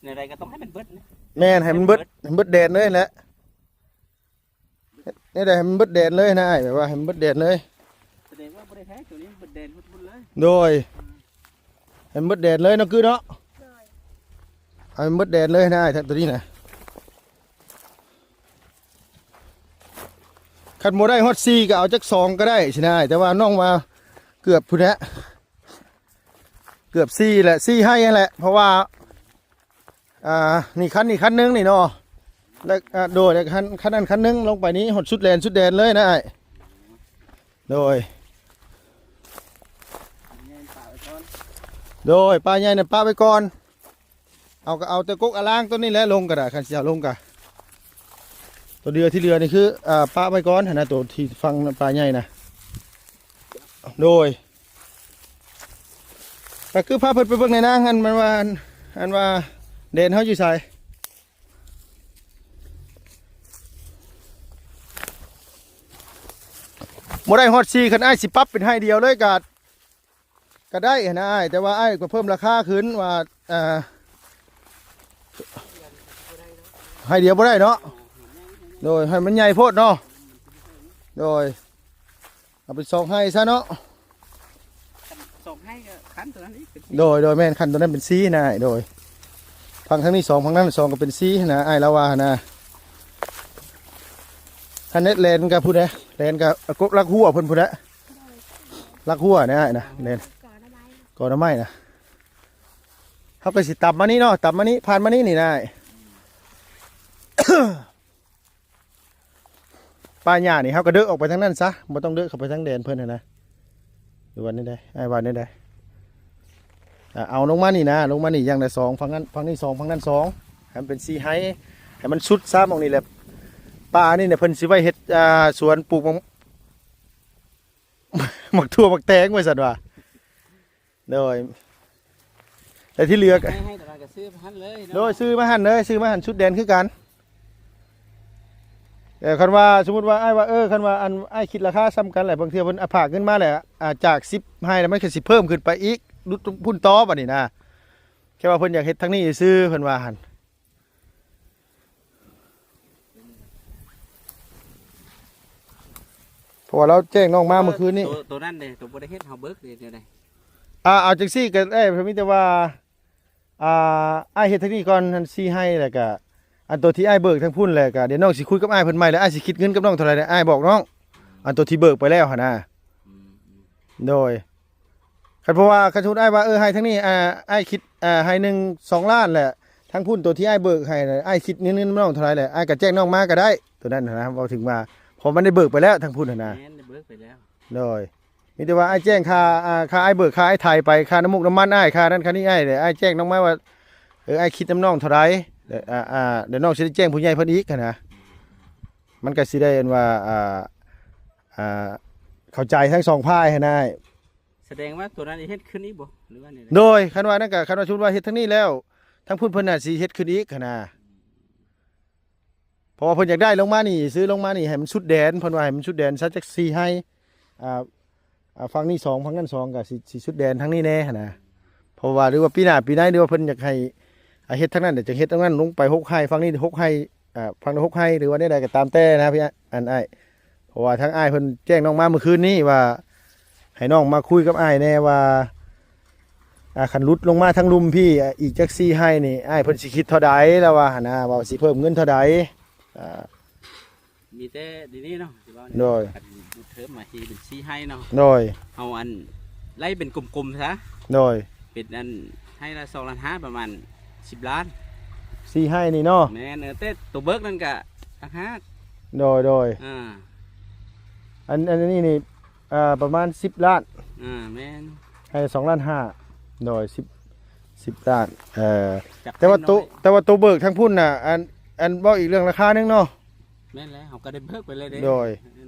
ແນວໃດກໍຕ້ອງໃຫ້ມັນເບິດນະ ແມ່ນ ໃຫ້ມັນເບິດ ໃຫ້ມັນເບິດແດນເລີຍແຫຼະ ແນວໃດໃຫ້ມັນເບິດແດນເລີຍນະອ້າຍ ແບບວ່າໃຫ້ມັນເບິດແດນເລີຍ ສະແດງວ່າບໍ່ໄດ້ແທງ ຕົວນີ້ມັນເບິດແດນໝົດເລີຍ ໂດຍ ໃຫ້ມັນເບິດແດນເລີຍເນາະ ຄືເນາະ ໂດຍ ໃຫ້ມັນເບິດແດນເລີຍນະອ້າຍ ຕົວນີ້ນະ ຄັນບໍ່ໄດ້ຮອດສີ່ກໍເອົາຈັກສອງກໍໄດ້ຊີ້ນະອ້າຍ ແຕ່ວ່ານ້ອງວ່າເກືອບພຸ້ນແຫຼະ ເກືອບສີ່ແຫຼະ ສີ່ໄຮ່ຫັ້ນແຫຼະ ເພາະວ່າ ອ່າ ນີ້ຄັນ ນີ້ຄັນໜຶ່ງນີ້ເນາະ ແລ້ວ ອ່າ ໂດຍ ແລ້ວຄັນ ຄັນນັ້ນຄັນໜຶ່ງລົງໄປນີ້ ຮອດສຸດແດນ ສຸດແດນເລີຍນະອ້າຍ ໂດຍ ໂດຍ ປ່າໃຫຍ່ນັ້ນປະໄວ້ກ່ອນ ເອົາ ກໍເອົາແຕ່ກົກອາລາງຕົວນີ້ແຫຼະລົງກໍໄດ້ ຄັນຊິເອົາລົງກໍ ຕົວເດືອທີ່ເຫຼືອນີ້ຄື ອ່າ ປະໄວ້ກ່ອນຫັ້ນນະ ຕົວທີ່ຝັ່ງປ່າໃຫຍ່ນະ ໂດຍ ກໍຄືພາເພິ່ນໄປເບິ່ງໃນນາ ອັນ ມັນວ່າ ອັນ ອັນວ່າແດນເຮົາຢູ່ໃສ ບໍ່ໄດ້ຮອດສີ່ ຄັນອ້າຍຊິປັບເປັນໄຮ່ດຽວເລີຍກໍ ກໍໄດ້ຫັ້ນນະອ້າຍ ແຕ່ວ່າອ້າຍກໍເພີ່ມລາຄາຂຶ້ນວ່າ ອ່າ ໄຮ່ດຽວບໍ່ໄດ້ເນາະ ໂດຍ ໃຫ້ມັນໃຫຍ່ໂພດເນາະ ໂດຍ ເອົາເປັນສອງໄຮ່ຊະເນາະ ສອງໄຮ່ກໍຄັນຕົວນັ້ນອີກເປັນສີ່ ໂດຍ ໂດຍ ແມ່ນ ຄັນຕົວນັ້ນເປັນສີ່ນະອ້າຍ ໂດຍ ຝັ່ງທາງນີ້ສອງ ຝັ່ງນັ້ນສອງກໍເປັນສີ່ນະ ອ້າຍລາວວ່ານະ ຄັນເຮັດແລນກໍພຸ້ນແຫຼະ ແລນກໍກົກລັກຫົວເພິ່ນພຸ້ນແຫຼະ ລັກຫົວນະອ້າຍນະ ແລນ ກໍໜໍ່ໄມ້ນະ ເຮົາກໍຊິຕຳມານີ້ເນາະ ຕຳມານີ້ ຜ່ານມານີ້ນີ້ນະອ້າຍ ປ່າຫຍ້ານີ້ເຮົາກໍເດີອອກໄປທາງນັ້ນຊະ ບໍ່ຕ້ອງເດີເຂົ້າໄປທາງແດນເພິ່ນຫັ້ນນະ ຫຼືວ່າແນວໃດ ອ້າຍວ່າແນວໃດ ອ່າ ເອົາລົງມານີ້ນະ ລົງມານີ້ຢ່າງລະສອງ ຝັ່ງນັ້ນ ຝັ່ງນີ້ສອງ ຝັ່ງນັ້ນສອງ ໃຫ້ມັນເປັນສີ່ໄຮ່ ໃຫ້ມັນສຸດຊະໝ່ອງນີ້ແຫຼະ ປ່ານີ້ນະ ເພິ່ນຊິໄວ້ເຮັດ ອ່າ ສວນປູກໝາກ ໝາກຖົ່ວໝາກແຕງວ່າຊັ້ນວ່າ ໂດຍ ແຕ່ທີ່ເຫຼືອກໍ ໃຫ້ ໃຫ້ຕະຫຼາດກໍຊື້ມາຫັ້ນເລີຍເນາະ ໂດຍ ຊື້ມາຫັ້ນເລີຍ ຊື້ມາຫັ້ນສຸດແດນຄືກັນ ເອີ ຄັນວ່າສົມມຸດວ່າອ້າຍວ່າ ເອີ ຄັນວ່າອັນອ້າຍຄິດລາຄາສ່ຳກັນແຫຼະ ບາງເທື່ອເພິ່ນ ອ່າ ຝາກເງິນມາແລ້ວ ອ່າ ຈາກສິບໄຮ່ແລ້ວ ມັນກໍຊິເພີ່ມຂຶ້ນໄປອີກ ລຸດພຸ້ນຕໍ່ບັດນີ້ນະ ແຄ່ວ່າເພິ່ນຢາກເຮັດທາງນີ້ຊື່ໆ ເພິ່ນວ່າຫັ້ນ ເພາະວ່າລາວແຈ້ງນ້ອງມາເມື່ອຄືນນີ້ ໂຕ ໂຕນັ້ນເດ້ ໂຕບໍ່ໄດ້ເຮັດ ເຮົາເບີກເດ້ ແນວໃດ ອ່າ ເອົາຈັ່ງຊີ້ກໍໄດ້ ມີແຕ່ວ່າ ອ່າ ອ້າຍເຮັດທາງນີ້ກ່ອນ ອັນສີ່ໄຮ່ ແລ້ວກະ ອັນໂຕທີ່ອ້າຍເບີກທາງພຸ້ນ ແລ້ວກະ ດຽວນ້ອງຊິຄຸຍກັບອ້າຍເພິ່ນໃໝ່ ແລ້ວອ້າຍຊິຄິດເງິນກັບນ້ອງເທົ່າໃດ ອ້າຍບອກນ້ອງ ອັນໂຕທີ່ເບີກໄປແລ້ວຫັ້ນນະ ອືມ ໂດຍ ຄັນ ເພາະວ່າຄັນສົມມຸດອ້າຍວ່າ ເອີ ໄຮ່ທາງນີ້ ອ່າ ອ້າຍຄິດ ອ່າ ໄຮ່ໜຶ່ງສອງລ້ານແຫຼະ ທາງພຸ້ນໂຕທີ່ອ້າຍເບີກໃຫ້ນະ ອ້າຍຄິດເງິນນຳນ້ອງເທົ່າໃດແຫຼະ ອ້າຍກໍແຈ້ງນ້ອງມາກໍໄດ້ ໂຕນັ້ນນະ ເວົ້າເຖິງວ່າ ເພາະມັນໄດ້ເບີກໄປແລ້ວທາງພຸ້ນຫັ້ນນະ ແມ່ນ ໄດ້ເບີກໄປແລ້ວ ໂດຍ ມີແຕ່ວ່າອ້າຍແຈ້ງຄ່າ ອ່າ ຄ່າອ້າຍເບີກ ຄ່າອ້າຍໄຖໄປ ຄ່ານ້ຳມູກນ້ຳມັນອ້າຍ ຄ່ານັ້ນຄ່ານີ້ອ້າຍ ແລ້ວອ້າຍແຈ້ງນ້ອງມາວ່າ ເອີ ອ້າຍຄິດນຳນ້ອງເທົ່າໃດ ແລ້ວ ອ່າ ອ່າ ດຽວນ້ອງຊິໄດ້ແຈ້ງຜູ້ໃຫຍ່ເພິ່ນອີກຫັ້ນນະ ມັນກໍຊິໄດ້ ອັນວ່າ ອ່າ ອ່າ ເຂົ້າໃຈທັງສອງຝ່າຍຫັ້ນນະອ້າຍ ສະແດງວ່າໂຕນັ້ນຊິເຮັດຂຶ້ນອີກບໍ່ ຫຼືວ່າແນວໃດ? ໂດຍ ຄັນວ່ານັ້ນກໍ ຄັນວ່າສົມມຸດວ່າເຮັດທາງນີ້ແລ້ວ ທາງພຸ້ນເພິ່ນອາດຊິເຮັດຂຶ້ນອີກຫັ້ນນະ ເພາະວ່າເພິ່ນຢາກໄດ້ລົງມານີ້ ຊື້ລົງມານີ້ໃຫ້ມັນສຸດແດນ ເພິ່ນວ່າໃຫ້ມັນສຸດແດນຊະ ຈັກສີ່ໄຮ່ ອ່າ ອ່າ ຝັ່ງນີ້ສອງ ຝັ່ງນັ້ນສອງ ກໍຊິ ຊິສຸດແດນທາງນີ້ແດ່ຫັ້ນນະ ເພ ເພາະວ່າ ຫຼືວ່າປີໜ້າປີໃນ ຫຼືວ່າເພິ່ນຢາກໃຫ້ ອາ ເຮັດທາງນັ້ນ ຈະເຮັດທາງນັ້ນລົງໄປຫົກໄຮ່ ຝັ່ງນີ້ຫົກໄຮ່ ອ່າ ຝັ່ງນີ້ຫົກໄຮ່ ຫຼືວ່າແນວໃດກໍຕາມແຕ່ນະ ພີ່ ອັນອ້າຍ. ເພາະວ່າທາງອ້າຍເພິ່ນແຈ້ງນ້ອງມາມື້ຄືນນີ້ວ່າ ໃຫ້ນ້ອງມາຄຸຍກັບອ້າຍແດ່ວ່າ ອ່າ ຄັນຫຼຸດລົງມາທາງລຸ່ມພີ້ ອ່າ ອີກຈັກສີ່ໄຮ່ນີ້ ອ້າຍເພິ່ນຊິຄິດເທົ່າໃດ ລາວວ່າຫັ້ນນະ ວ່າຊິເພີ່ມເງິນເທົ່າໃດ. ອ່າ ມີແຕ່ດຽວນີ້ເນາະ ຊິເວົ້ານີ້ ໂດຍ ຄັນບຸດເທີມມາທີ່ເປັນສີ່ໄຮ່ເນາະ ໂດຍ ເຮົາອັນໄລ່ເປັນກົມໆຊະ ໂດຍ ເປັນອັນໄຮ່ລະສອງລ້ານຫ້າ ປະມານສິບລ້ານ ສີ່ໄຮ່ນີ້ເນາະ ແມ່ນ ເອີ ແຕ່ໂຕເບີກນັ້ນກະຕ່າງຫາກ ໂດຍ ໂດຍ ອ່າ ອັນ ອັນນີ້ນີ້ ອ່າ ປະມານສິບລ້ານ ອ່າ ແມ່ນ ໄຮ່ສອງລ້ານຫ້າ ໂດຍ ສິບ ສິບລ້ານ ເອີ ແຕ່ວ່າໂຕ ແຕ່ວ່າໂຕເບີກທາງພຸ້ນນະ ອັນ ອັນເວົ້າອີກເລື່ອງລາຄາໜຶ່ງເນາະ ແມ່ນແລ້ວ ເຮົາກໍໄດ້ເບີກໄປເລີຍເດ້ ໂດຍ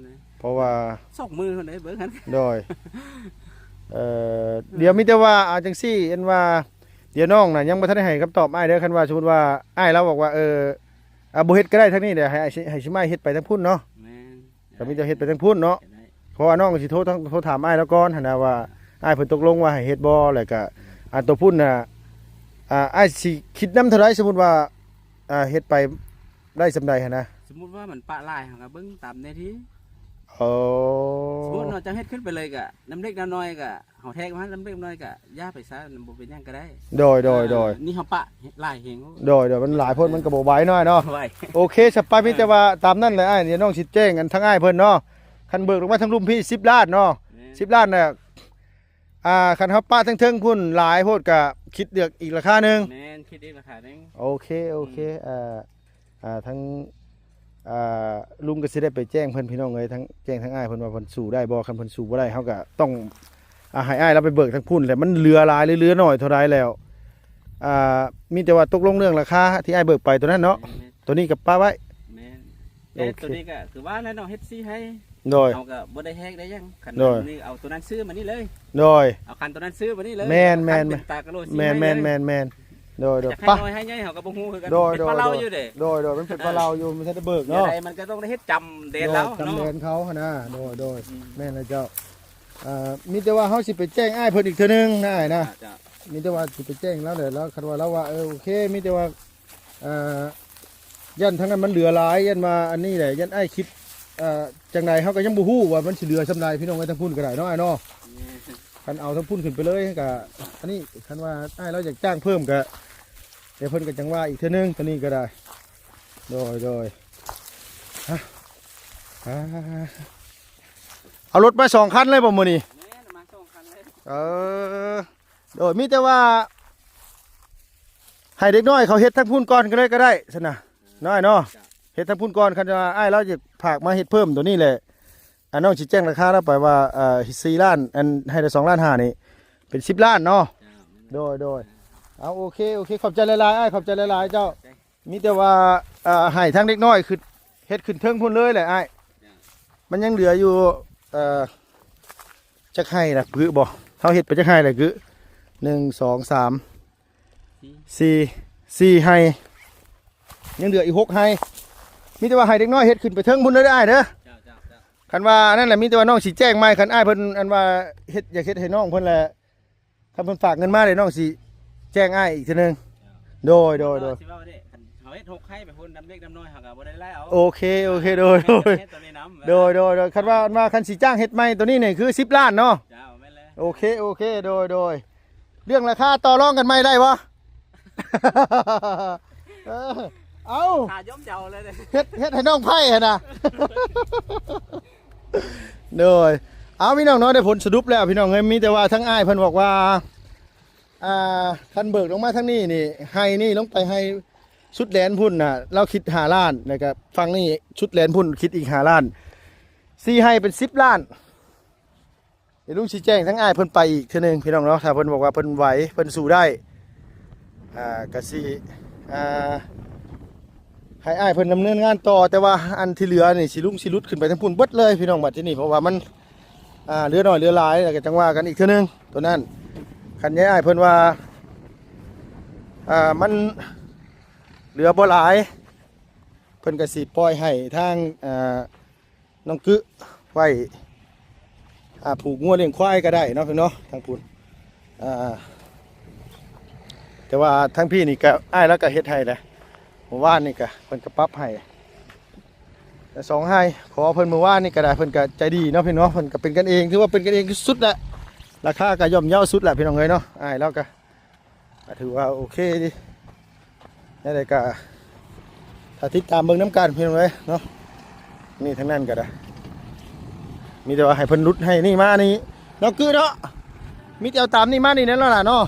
ເພາະວ່າສອງມື້ພຸ້ນເດ້ເບີກຫັ້ນ ໂດຍ ເອີ ດຽວມີແຕ່ວ່າ ເອົາຈັ່ງຊີ້ ອັນວ່າ ດຽວນ້ອງນະຍັງບໍ່ທັນໄດ້ໃຫ້ຄຳຕອບອ້າຍເດີ ຄັນວ່າສົມມຸດວ່າອ້າຍລາວບອກວ່າ ເອີ ອ່າ ບໍ່ເຮັດກໍໄດ້ທາງນີ້ເດ ໃຫ້ ໃຫ້ຊິມາເຮັດໄປທາງພຸ້ນເນາະ ແມ່ນ ກໍມີແຕ່ເຮັດໄປທາງພຸ້ນເນາະ ເພາະວ່ານ້ອງຊິໂທ ໂທຖາມອ້າຍລາວກ່ອນຫັ້ນນະວ່າ ອ້າຍເພິ່ນຕົກລົງວ່າໃຫ້ເຮັດບໍ່ ແລ້ວກະ ອ່າ ໂຕພຸ້ນນະ ອ່າ ອ້າຍຊິຄິດນຳເທົ່າໃດ ສົມມຸດວ່າ ອ່າ ເຮັດໄປໄດ້ສ່ຳໃດຫັ້ນນະ ສົມມຸດວ່າມັນປະຫຼາຍ ເຮົາກໍເບິ່ງຕາມເນື້ອທີ່ ໂອ້ ສົມມຸດເນາະ ເຈົ້າເຮັດຂຶ້ນໄປເລີຍກະ ນ້ຳເລັກນ້ຳນ້ອຍກະ ເຮົາແທກມານ້ຳເລັກນ້ອຍກະຢ່າໄປຊະ ມັນບໍ່ເປັນຫຍັງກໍໄດ້ ໂດຍ ໂດຍ ໂດຍ ອ່າ ນີ້ເຮົາປະຫຼາຍແຮງ ໂດຍ ໂດຍ ມັນຫຼາຍໂພດ ມັນກໍບໍ່ໄວເນາະ ບໍ່ໄວ ໂອເຄ ສະໄປ ອ່າ ມີແຕ່ວ່າຕາມນັ້ນແຫຼະອ້າຍ ດຽວນ້ອງຊິແຈ້ງອັນທາງອ້າຍເພິ່ນເນາະ ຄັນເບີກລົງມາທາງລຸ່ມພີ້ສິບລ້ານເນາະ ແມ່ນ ສິບລ້ານນະ ອ່າ ຄັນເຮົາປະເທິງໆພຸ້ນຫຼາຍໂພດກະຄິດເລືອກອີກລາຄາໜຶ່ງ ແມ່ນ ຄິດອີກລາຄາໜຶ່ງ ໂອເຄ ໂອເຄ ອືມ ເອີ ອ່າ ທາງ ອ່າ ລຸງກໍຊິໄດ້ໄປແຈ້ງເພິ່ນ ພີ່ນ້ອງເອີຍ ທາງ ແຈ້ງທາງອ້າຍເພິ່ນວ່າເພິ່ນສູ້ໄດ້ບໍ່ ຄັນເພິ່ນສູ້ບໍ່ໄດ້ ເຮົາກໍຕ້ອງ ອ່າ ໃຫ້ອ້າຍລາວໄປເບີກທາງພຸ້ນແຫຼະ ມັນເຫຼືອຫຼາຍ ຫຼື ເຫຼືອໜ້ອຍເທົ່າໃດແລ້ວ ອ່າ ມີແຕ່ວ່າຕົກລົງເລື່ອງລາຄາທີ່ອ້າຍເບີກໄປຕົວນັ້ນເນາະ ແມ່ນໆ ຕົວນີ້ກໍປະໄວ້ ແມ່ນ ແຕ່ ໂອເຄ ຕົວນີ້ກໍຄືວ່າແຫຼະເນາະ ເຮັດສີ່ໄຮ່ ໂດຍ ເຮົາກໍບໍ່ໄດ້ແຮກໄດ້ຫຍັງ ຄັນ ໂດຍ ນີ້ເອົາຕົວນັ້ນຊື້ມານີ້ເລີຍ ໂດຍ ເອົາຄັນຕົວນັ້ນຊື້ມານີ້ເລີຍ ແມ່ນໆ ຄັນເປັນຕາກະໂຫຼສີ່ໄຮ່ ແມ່ນໆ ໂດຍ ໂດຍ ຈະໃຫ້ ປະ ນ້ອຍໃຫ້ໃຫຍ່ ເຮົາກໍບໍ່ຮູ້ຄືກັນ ໂດຍ ເປັນພະເລົາຢູ່ເດ້ ໂດຍ ໂດຍ ມັນເປັນພະເລົາຢູ່ ມັນທັນໄດ້ເບີກເນາະ ແນວໃດມັນກໍຕ້ອງໄດ້ເຮັດຈຳແດນລາວ ໂດຍ ຈຳແດນເຂົາຫັ້ນນະ ໂດຍ ໂດຍ ອືມ ແມ່ນແລ້ວເຈົ້າ ອ່າ ມີແຕ່ວ່າເຮົາຊິໄປແຈ້ງອ້າຍເພິ່ນອີກເທື່ອໜຶ່ງນະອ້າຍນະ ເຈົ້າ ມີແຕ່ວ່າຊິໄປແຈ້ງລາວແຫຼະ ລາວ ຄັນວ່າລາວວ່າ ເອີ ໂອເຄ ມີແຕ່ວ່າ ອ່າ ຢ້ານທາງນັ້ນມັນເຫຼືອຫຼາຍ ຢ້ານວ່າອັນນີ້ແຫຼະ ຢ້ານອ້າຍຄິດ ເອີ ຈັ່ງໃດ ເຮົາກໍຍັງບໍ່ຮູ້ວ່າມັນຊິເຫຼືອສ່ຳໃດ ພີ່ນ້ອງເອີຍ ທາງພຸ້ນກໍໄດ້ເນາະ ອ້າຍເນາະ ແມ່ນ ຄັນເອົາທາງພຸ້ນຂຶ້ນໄປເລີຍກໍ ອັນນີ້ ຄັນວ່າອ້າຍລາວຢາກຈ້າງເພີ່ມກໍ ດຽວເພິ່ນກໍຈັ່ງວ່າອີກເທື່ອໜຶ່ງ ຕົວນີ້ກໍໄດ້ ໂດຍ ໂດຍ ຮະ ອ່າ ເອົາລົດມາສອງຄັນເລີຍບໍ່ມື້ນີ້ ແມ່ນ ມາສອງຄັນເລີຍ ເອີ ໂດຍ ມີແຕ່ວ່າໃຫ້ເດັກນ້ອຍເຂົາເຮັດທາງພຸ້ນກ່ອນກໍໄດ້ ກໍໄດ້ຊັ້ນນະ ນ້ອຍເນາະ ເຮັດທາງພຸ້ນກ່ອນ ຄັນວ່າອ້າຍລາວຢາກຝາກມາເຮັດເພີ່ມຕົວນີ້ແຫຼະ ອ່າ ນ້ອງຊິແຈ້ງລາຄາລາວໄປວ່າ ເອີ ສີ່ລ້ານ ອັນໃຫ້ລະສອງລ້ານຫ້ານີ້ ເປັນສິບລ້ານເນາະ ໂດຍ ໂດຍ ເອົາ ໂອເຄ ໂອເຄ ຂອບໃຈຫຼາຍໆ ອ້າຍ ຂອບໃຈຫຼາຍໆ ເຈົ້າ ມີແຕ່ວ່າ ເອີ ໃຫ້ທາງເດັກນ້ອຍຂຶ້ນ ເຮັດຂຶ້ນເທິງພຸ້ນເລີຍແຫຼະອ້າຍ ມັນຍັງເຫຼືອຢູ່ ເອີ ຈັກໄຮ່ລະກຶບໍ່ ເຮົາເຮັດໄປຈັກໄຮ່ລະກຶ ໜຶ່ງ ສອງ ສາມ ສີ່ ສີ່ໄຮ່ ຍັງເຫຼືອອີກຫົກໄຮ່ ມີແຕ່ວ່າໃຫ້ເດັກນ້ອຍເຮັດຂຶ້ນໄປເທິງພຸ້ນເດີອ້າຍເດີ ເຈົ້າ ເຈົ້າ ເຈົ້າ ຄັນວ່າອັນນັ້ນແຫຼະ ມີແຕ່ວ່ານ້ອງຊິແຈ້ງໃໝ່ ຄັນອ້າຍເພິ່ນ ອັນວ່າເຮັດ ຢາກເຮັດໃຫ້ນ້ອງເພິ່ນແຫຼະ ຄັນເພິ່ນຝາກເງິນມາເດ ນ້ອງຊິແຈ້ງອ້າຍອີກເທື່ອໜຶ່ງ ໂດຍ ໂດຍ ໂດຍ ເຮົາເຮັດຫົກໄຮ່ໄປພຸ້ນ ນ້ຳເລັກນ້ຳນ້ອຍເຮົາກໍບໍ່ໄດ້ໄລ່ເອົາ ໂອເຄ ໂອເຄ ໂດຍ ໂດຍ ໂດຍ ໂດຍ ຄັນວ່າ ອັນວ່າຄັນຊິຈ້າງເຮັດໃໝ່ຕົວນີ້ນີ້ຄືສິບລ້ານເນາະ ເຈົ້າ ແມ່ນແລ້ວ ໂອເຄ ໂອເຄ ໂດຍ ໂດຍ ເລື່ອງລາຄາຕໍ່ລອງກັນໃໝ່ໄດ້ບໍ່ ເອີ ເອົາ ຄ່າຍ່ອມເຍົາເລີຍເດ້ ເຮັດ ເຮັດໃຫ້ນ້ອງໄຜ່ຫັ້ນນະ ໂດຍ ເອົາ ພີ່ນ້ອງເນາະ ໄດ້ຜົນສະຫຼຸບແລ້ວ ພີ່ນ້ອງເອີຍ ມີແຕ່ວ່າທາງອ້າຍເພິ່ນບອກວ່າ ອ່າ ຄັນເບີກລົງມາທາງນີ້ນີ້ ໄຮ່ນີ້ລົງໄປໄຮ່ສຸດແດນພຸ້ນນະ ລາວຄິດຫ້າລ້ານ ແລ້ວກໍຝັ່ງນີ້ສຸດແດນພຸ້ນຄິດອີກຫ້າລ້ານ ສີ່ໄຮ່ເປັນສິບລ້ານ ດຽວລຸງຊິແຈ້ງທາງອ້າຍເພິ່ນໄປອີກເທື່ອໜຶ່ງ ພີ່ນ້ອງເນາະ ຖ້າເພິ່ນບອກວ່າເພິ່ນໄຫວ ເພິ່ນສູ້ໄດ້ ອ່າ ກະຊິ ອ່າ ໃຫ້ອ້າຍເພິ່ນດຳເນີນງານຕໍ່ ແຕ່ວ່າອັນທີ່ເຫຼືອນີ້ຊິລຸງຊິຫຼຸດຂຶ້ນໄປທາງພຸ້ນເບິດເລີຍ ພີ່ນ້ອງ ບັດທີນີ້ ເພາະວ່າມັນ ອ່າ ເຫຼືອໜ້ອຍເຫຼືອຫຼາຍ ແລ້ວກໍຈັ່ງວ່າກັນອີກເທື່ອໜຶ່ງ ໂຕນັ້ນ ຄັນຍາຍອ້າຍເພິ່ນວ່າ ອ່າ ມັນເຫຼືອບໍ່ຫຼາຍ ເພິ່ນກໍຊິປ່ອຍໃຫ້ທາງ ອ່າ ນ້ອງກຶໄວ້ ອ່າ ຜູກງົວລ້ຽງຄວາຍກໍໄດ້ເນາະ ເພິ່ນເນາະ ທາງພຸ້ນ ອ່າ ແຕ່ວ່າທາງພີ້ນີ້ກໍ ອ້າຍລາວກໍເຮັດໃຫ້ແຫຼະ ມື້ວານນີ້ກໍເພິ່ນກໍປັບໃຫ້ ແຕ່ສອງໄຮ່ ຂໍເພິ່ນມື້ວານນີ້ກໍໄດ້ ເພິ່ນກໍໃຈດີເນາະພີ່ເນາະ ເພິ່ນກໍເປັນກັນເອງ ຖືວ່າເປັນກັນເອງທີ່ສຸດແຫຼະ ລາຄາກໍຍ່ອມເຍົາສຸດແຫຼະພີ່ນ້ອງເອີຍເນາະ ອ້າຍລາວກໍ ກໍຖືວ່າໂອເຄດີ ແນວໃດກໍຖ້າຕິດຕາມເບິ່ງນຳກັນພີ່ນ້ອງເອີຍເນາະ ນີ້ທາງນັ້ນກໍໄດ້ ມີແຕ່ວ່າໃຫ້ເພິ່ນຫຼຸດໃຫ້ນີ້ມານີ້ເນາະ ຄືເນາະ ມີແຕ່ເອົາຕາມນີ້ມານີ້ແນ່ນອນລະເນາະ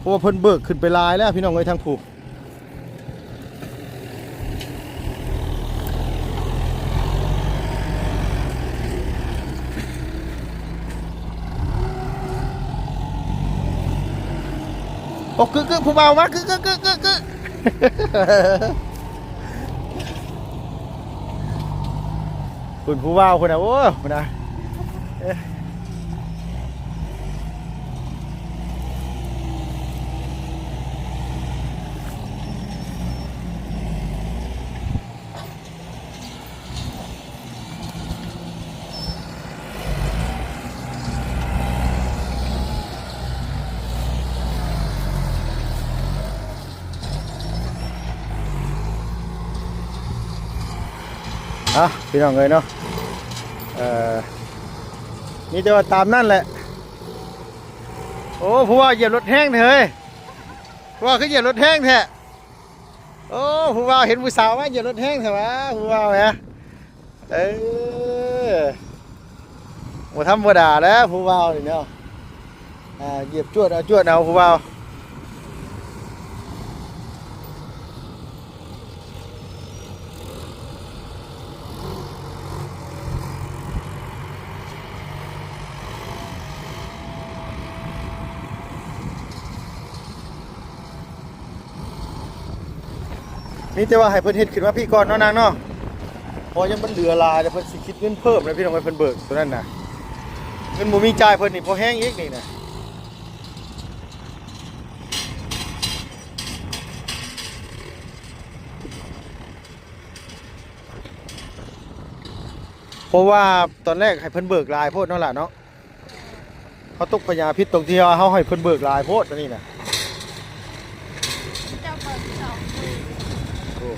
ເພາະວ່າເພິ່ນເບີກຂຶ້ນໄປຫຼາຍແລ້ວພີ່ນ້ອງເອີຍ ທາງຜູ້ ໂອ້ ກຶໆ ຜູ້ບ່າວມາ ກຶໆ ພຸ້ນຜູ້ບ່າວພຸ້ນນະ ໂອ້ ພຸ້ນນະ ເອີ. ອ່ະ ພີ່ນ້ອງເອີຍເນາະ ເອີ ມີແຕ່ວ່າຕາມນັ້ນແຫຼະ ໂອ້ ຜູ້ວ່າຢຽບລົດແຮງເຮີ້ຍ ຜູ້ວ່າຄືຢຽບລົດແຮງແທ້ ໂອ້ ຜູ້ວ່າເຫັນຜູ້ສາວມາຢຽບລົດແຮງແທ້ຫວາ ຜູ້ວ່າແໝ ເອີ ບໍ່ທຳມະດາແລ້ວຜູ້ວ່ານີ້ເນາະ ອ່າ ຢຽບຈວດເອົາ ຈວດເອົາຜູ້ວ່າ ມີແຕ່ວ່າໃຫ້ເພິ່ນເຮັດຂຶ້ນມາພີ້ກ່ອນເນາະນາງເນາະ ເພາະຍັງມັນເຫຼືອຫຼາຍ ແລ້ວເພິ່ນຊິຄິດເງິນເພີ່ມນະພີ່ນ້ອງເອີຍ ເພິ່ນເບີກໂຕນັ້ນນະ ເງິນບໍ່ມີຈ່າຍເພິ່ນນີ້ພໍແຮງອີກນີ້ນະ ເພາະວ່າຕອນແລກໃຫ້ເພິ່ນເບີກຫຼາຍໂພດເນາະຫຼານເນາະ ເຮົາຕົກພະຍາພິດຕົງທີ່ເຮົາໃຫ້ເພິ່ນເບີກຫຼາຍໂພດ ອັນນີ້ນະ ເຈົ້າເປີດສອງມື້ ໂອ້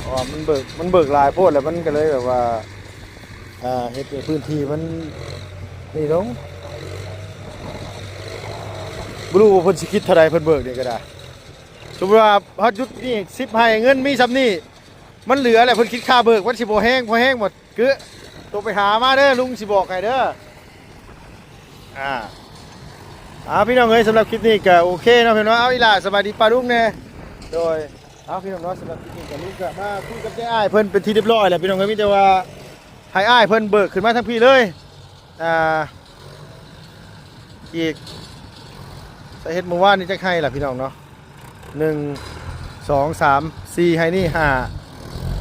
ເພາະວ່າມັນເບີກ ມັນເບີກຫຼາຍໂພດ ແລ້ວມັນກໍເລີຍແບບວ່າ ອ່າ ເຮັດໃຫ້ພື້ນທີ່ມັນນີ້ລົງ ບໍ່ຮູ້ວ່າເພິ່ນຊິຄິດເທົ່າໃດ ເພິ່ນເບີກນີ້ກໍໄດ້ ສົມມຸດວ່າເຮົາຢຸດນີ້ສິບໄຮ່ ເງິນມີສ່ຳນີ້ ມັນເຫຼືອແລ້ວ ເພິ່ນຄິດຄ່າເບີກ ມັນຊິບໍ່ແຮງ ພໍແຮງບໍ່ ຄື ໂຕໄປຫາມາເດີ ລຸງຊິບອກໃຫ້ເດີ ອ່າ ເອົາ ພີ່ນ້ອງເອີຍ ສຳລັບຄລິບນີ້ກໍໂອເຄເນາະ ພີ່ນ້ອງ ເອົາ ອີຫຼ້າ ສະບາຍດີປ້າລຸງແດ່ ໂດຍ ເອົາ ພີ່ນ້ອງເນາະ ສຳລັບຄລິບນີ້ກໍລຸງກໍມາຄຸຍກັບຍາຍອ້າຍເພິ່ນເປັນທີ່ຮຽບຮ້ອຍແລ້ວ ພີ່ນ້ອງເອີຍ ມີແຕ່ວ່າໃຫ້ອ້າຍເພິ່ນເບີກຂຶ້ນມາທາງພີ້ເລີຍ ອ່າ ອີກ ສາເຮັດມື້ວານນີ້ຈັກໄຮ່ລະ ພີ່ນ້ອງເນາະ ໜຶ່ງ ສອງ ສາມ ສີ່ ໄຮ່ນີ້ ຫ້າ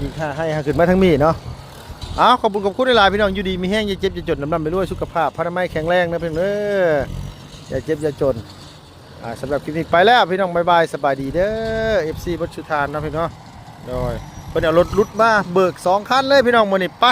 ອີກຫ້າໄຮ່ ຫາຂຶ້ນມາທາງນີ້ເນາະ ເອົາ ຂອບຄຸນຂອບຄຸນຫຼາຍໆ ພີ່ນ້ອງ ຢູ່ດີມີແຮງ ຢ່າເຈັບຢ່າຈົນ ລ່ຳໆລວຍໆ ສຸຂະພາບພະນາໄມແຂງແຮງເດີ ພີ່ນ້ອງເດີ ຢ່າເຈັບຢ່າຈົນ ອ່າ ສຳລັບຄລິບນີ້ໄປແລ້ວ ພີ່ນ້ອງ ບາຍບາຍ ສະບາຍດີເດີ ເອັຟຊີ ເບິດສູ່ທ່ານເນາະ ພີ່ນ້ອງເນາະ ໂດຍ ເພິ່ນເອົາລົດຫຼຸດມາເບີກສອງຄັນເລີຍ ພີ່ນ້ອງ ມື້ນີ້ ໄປ.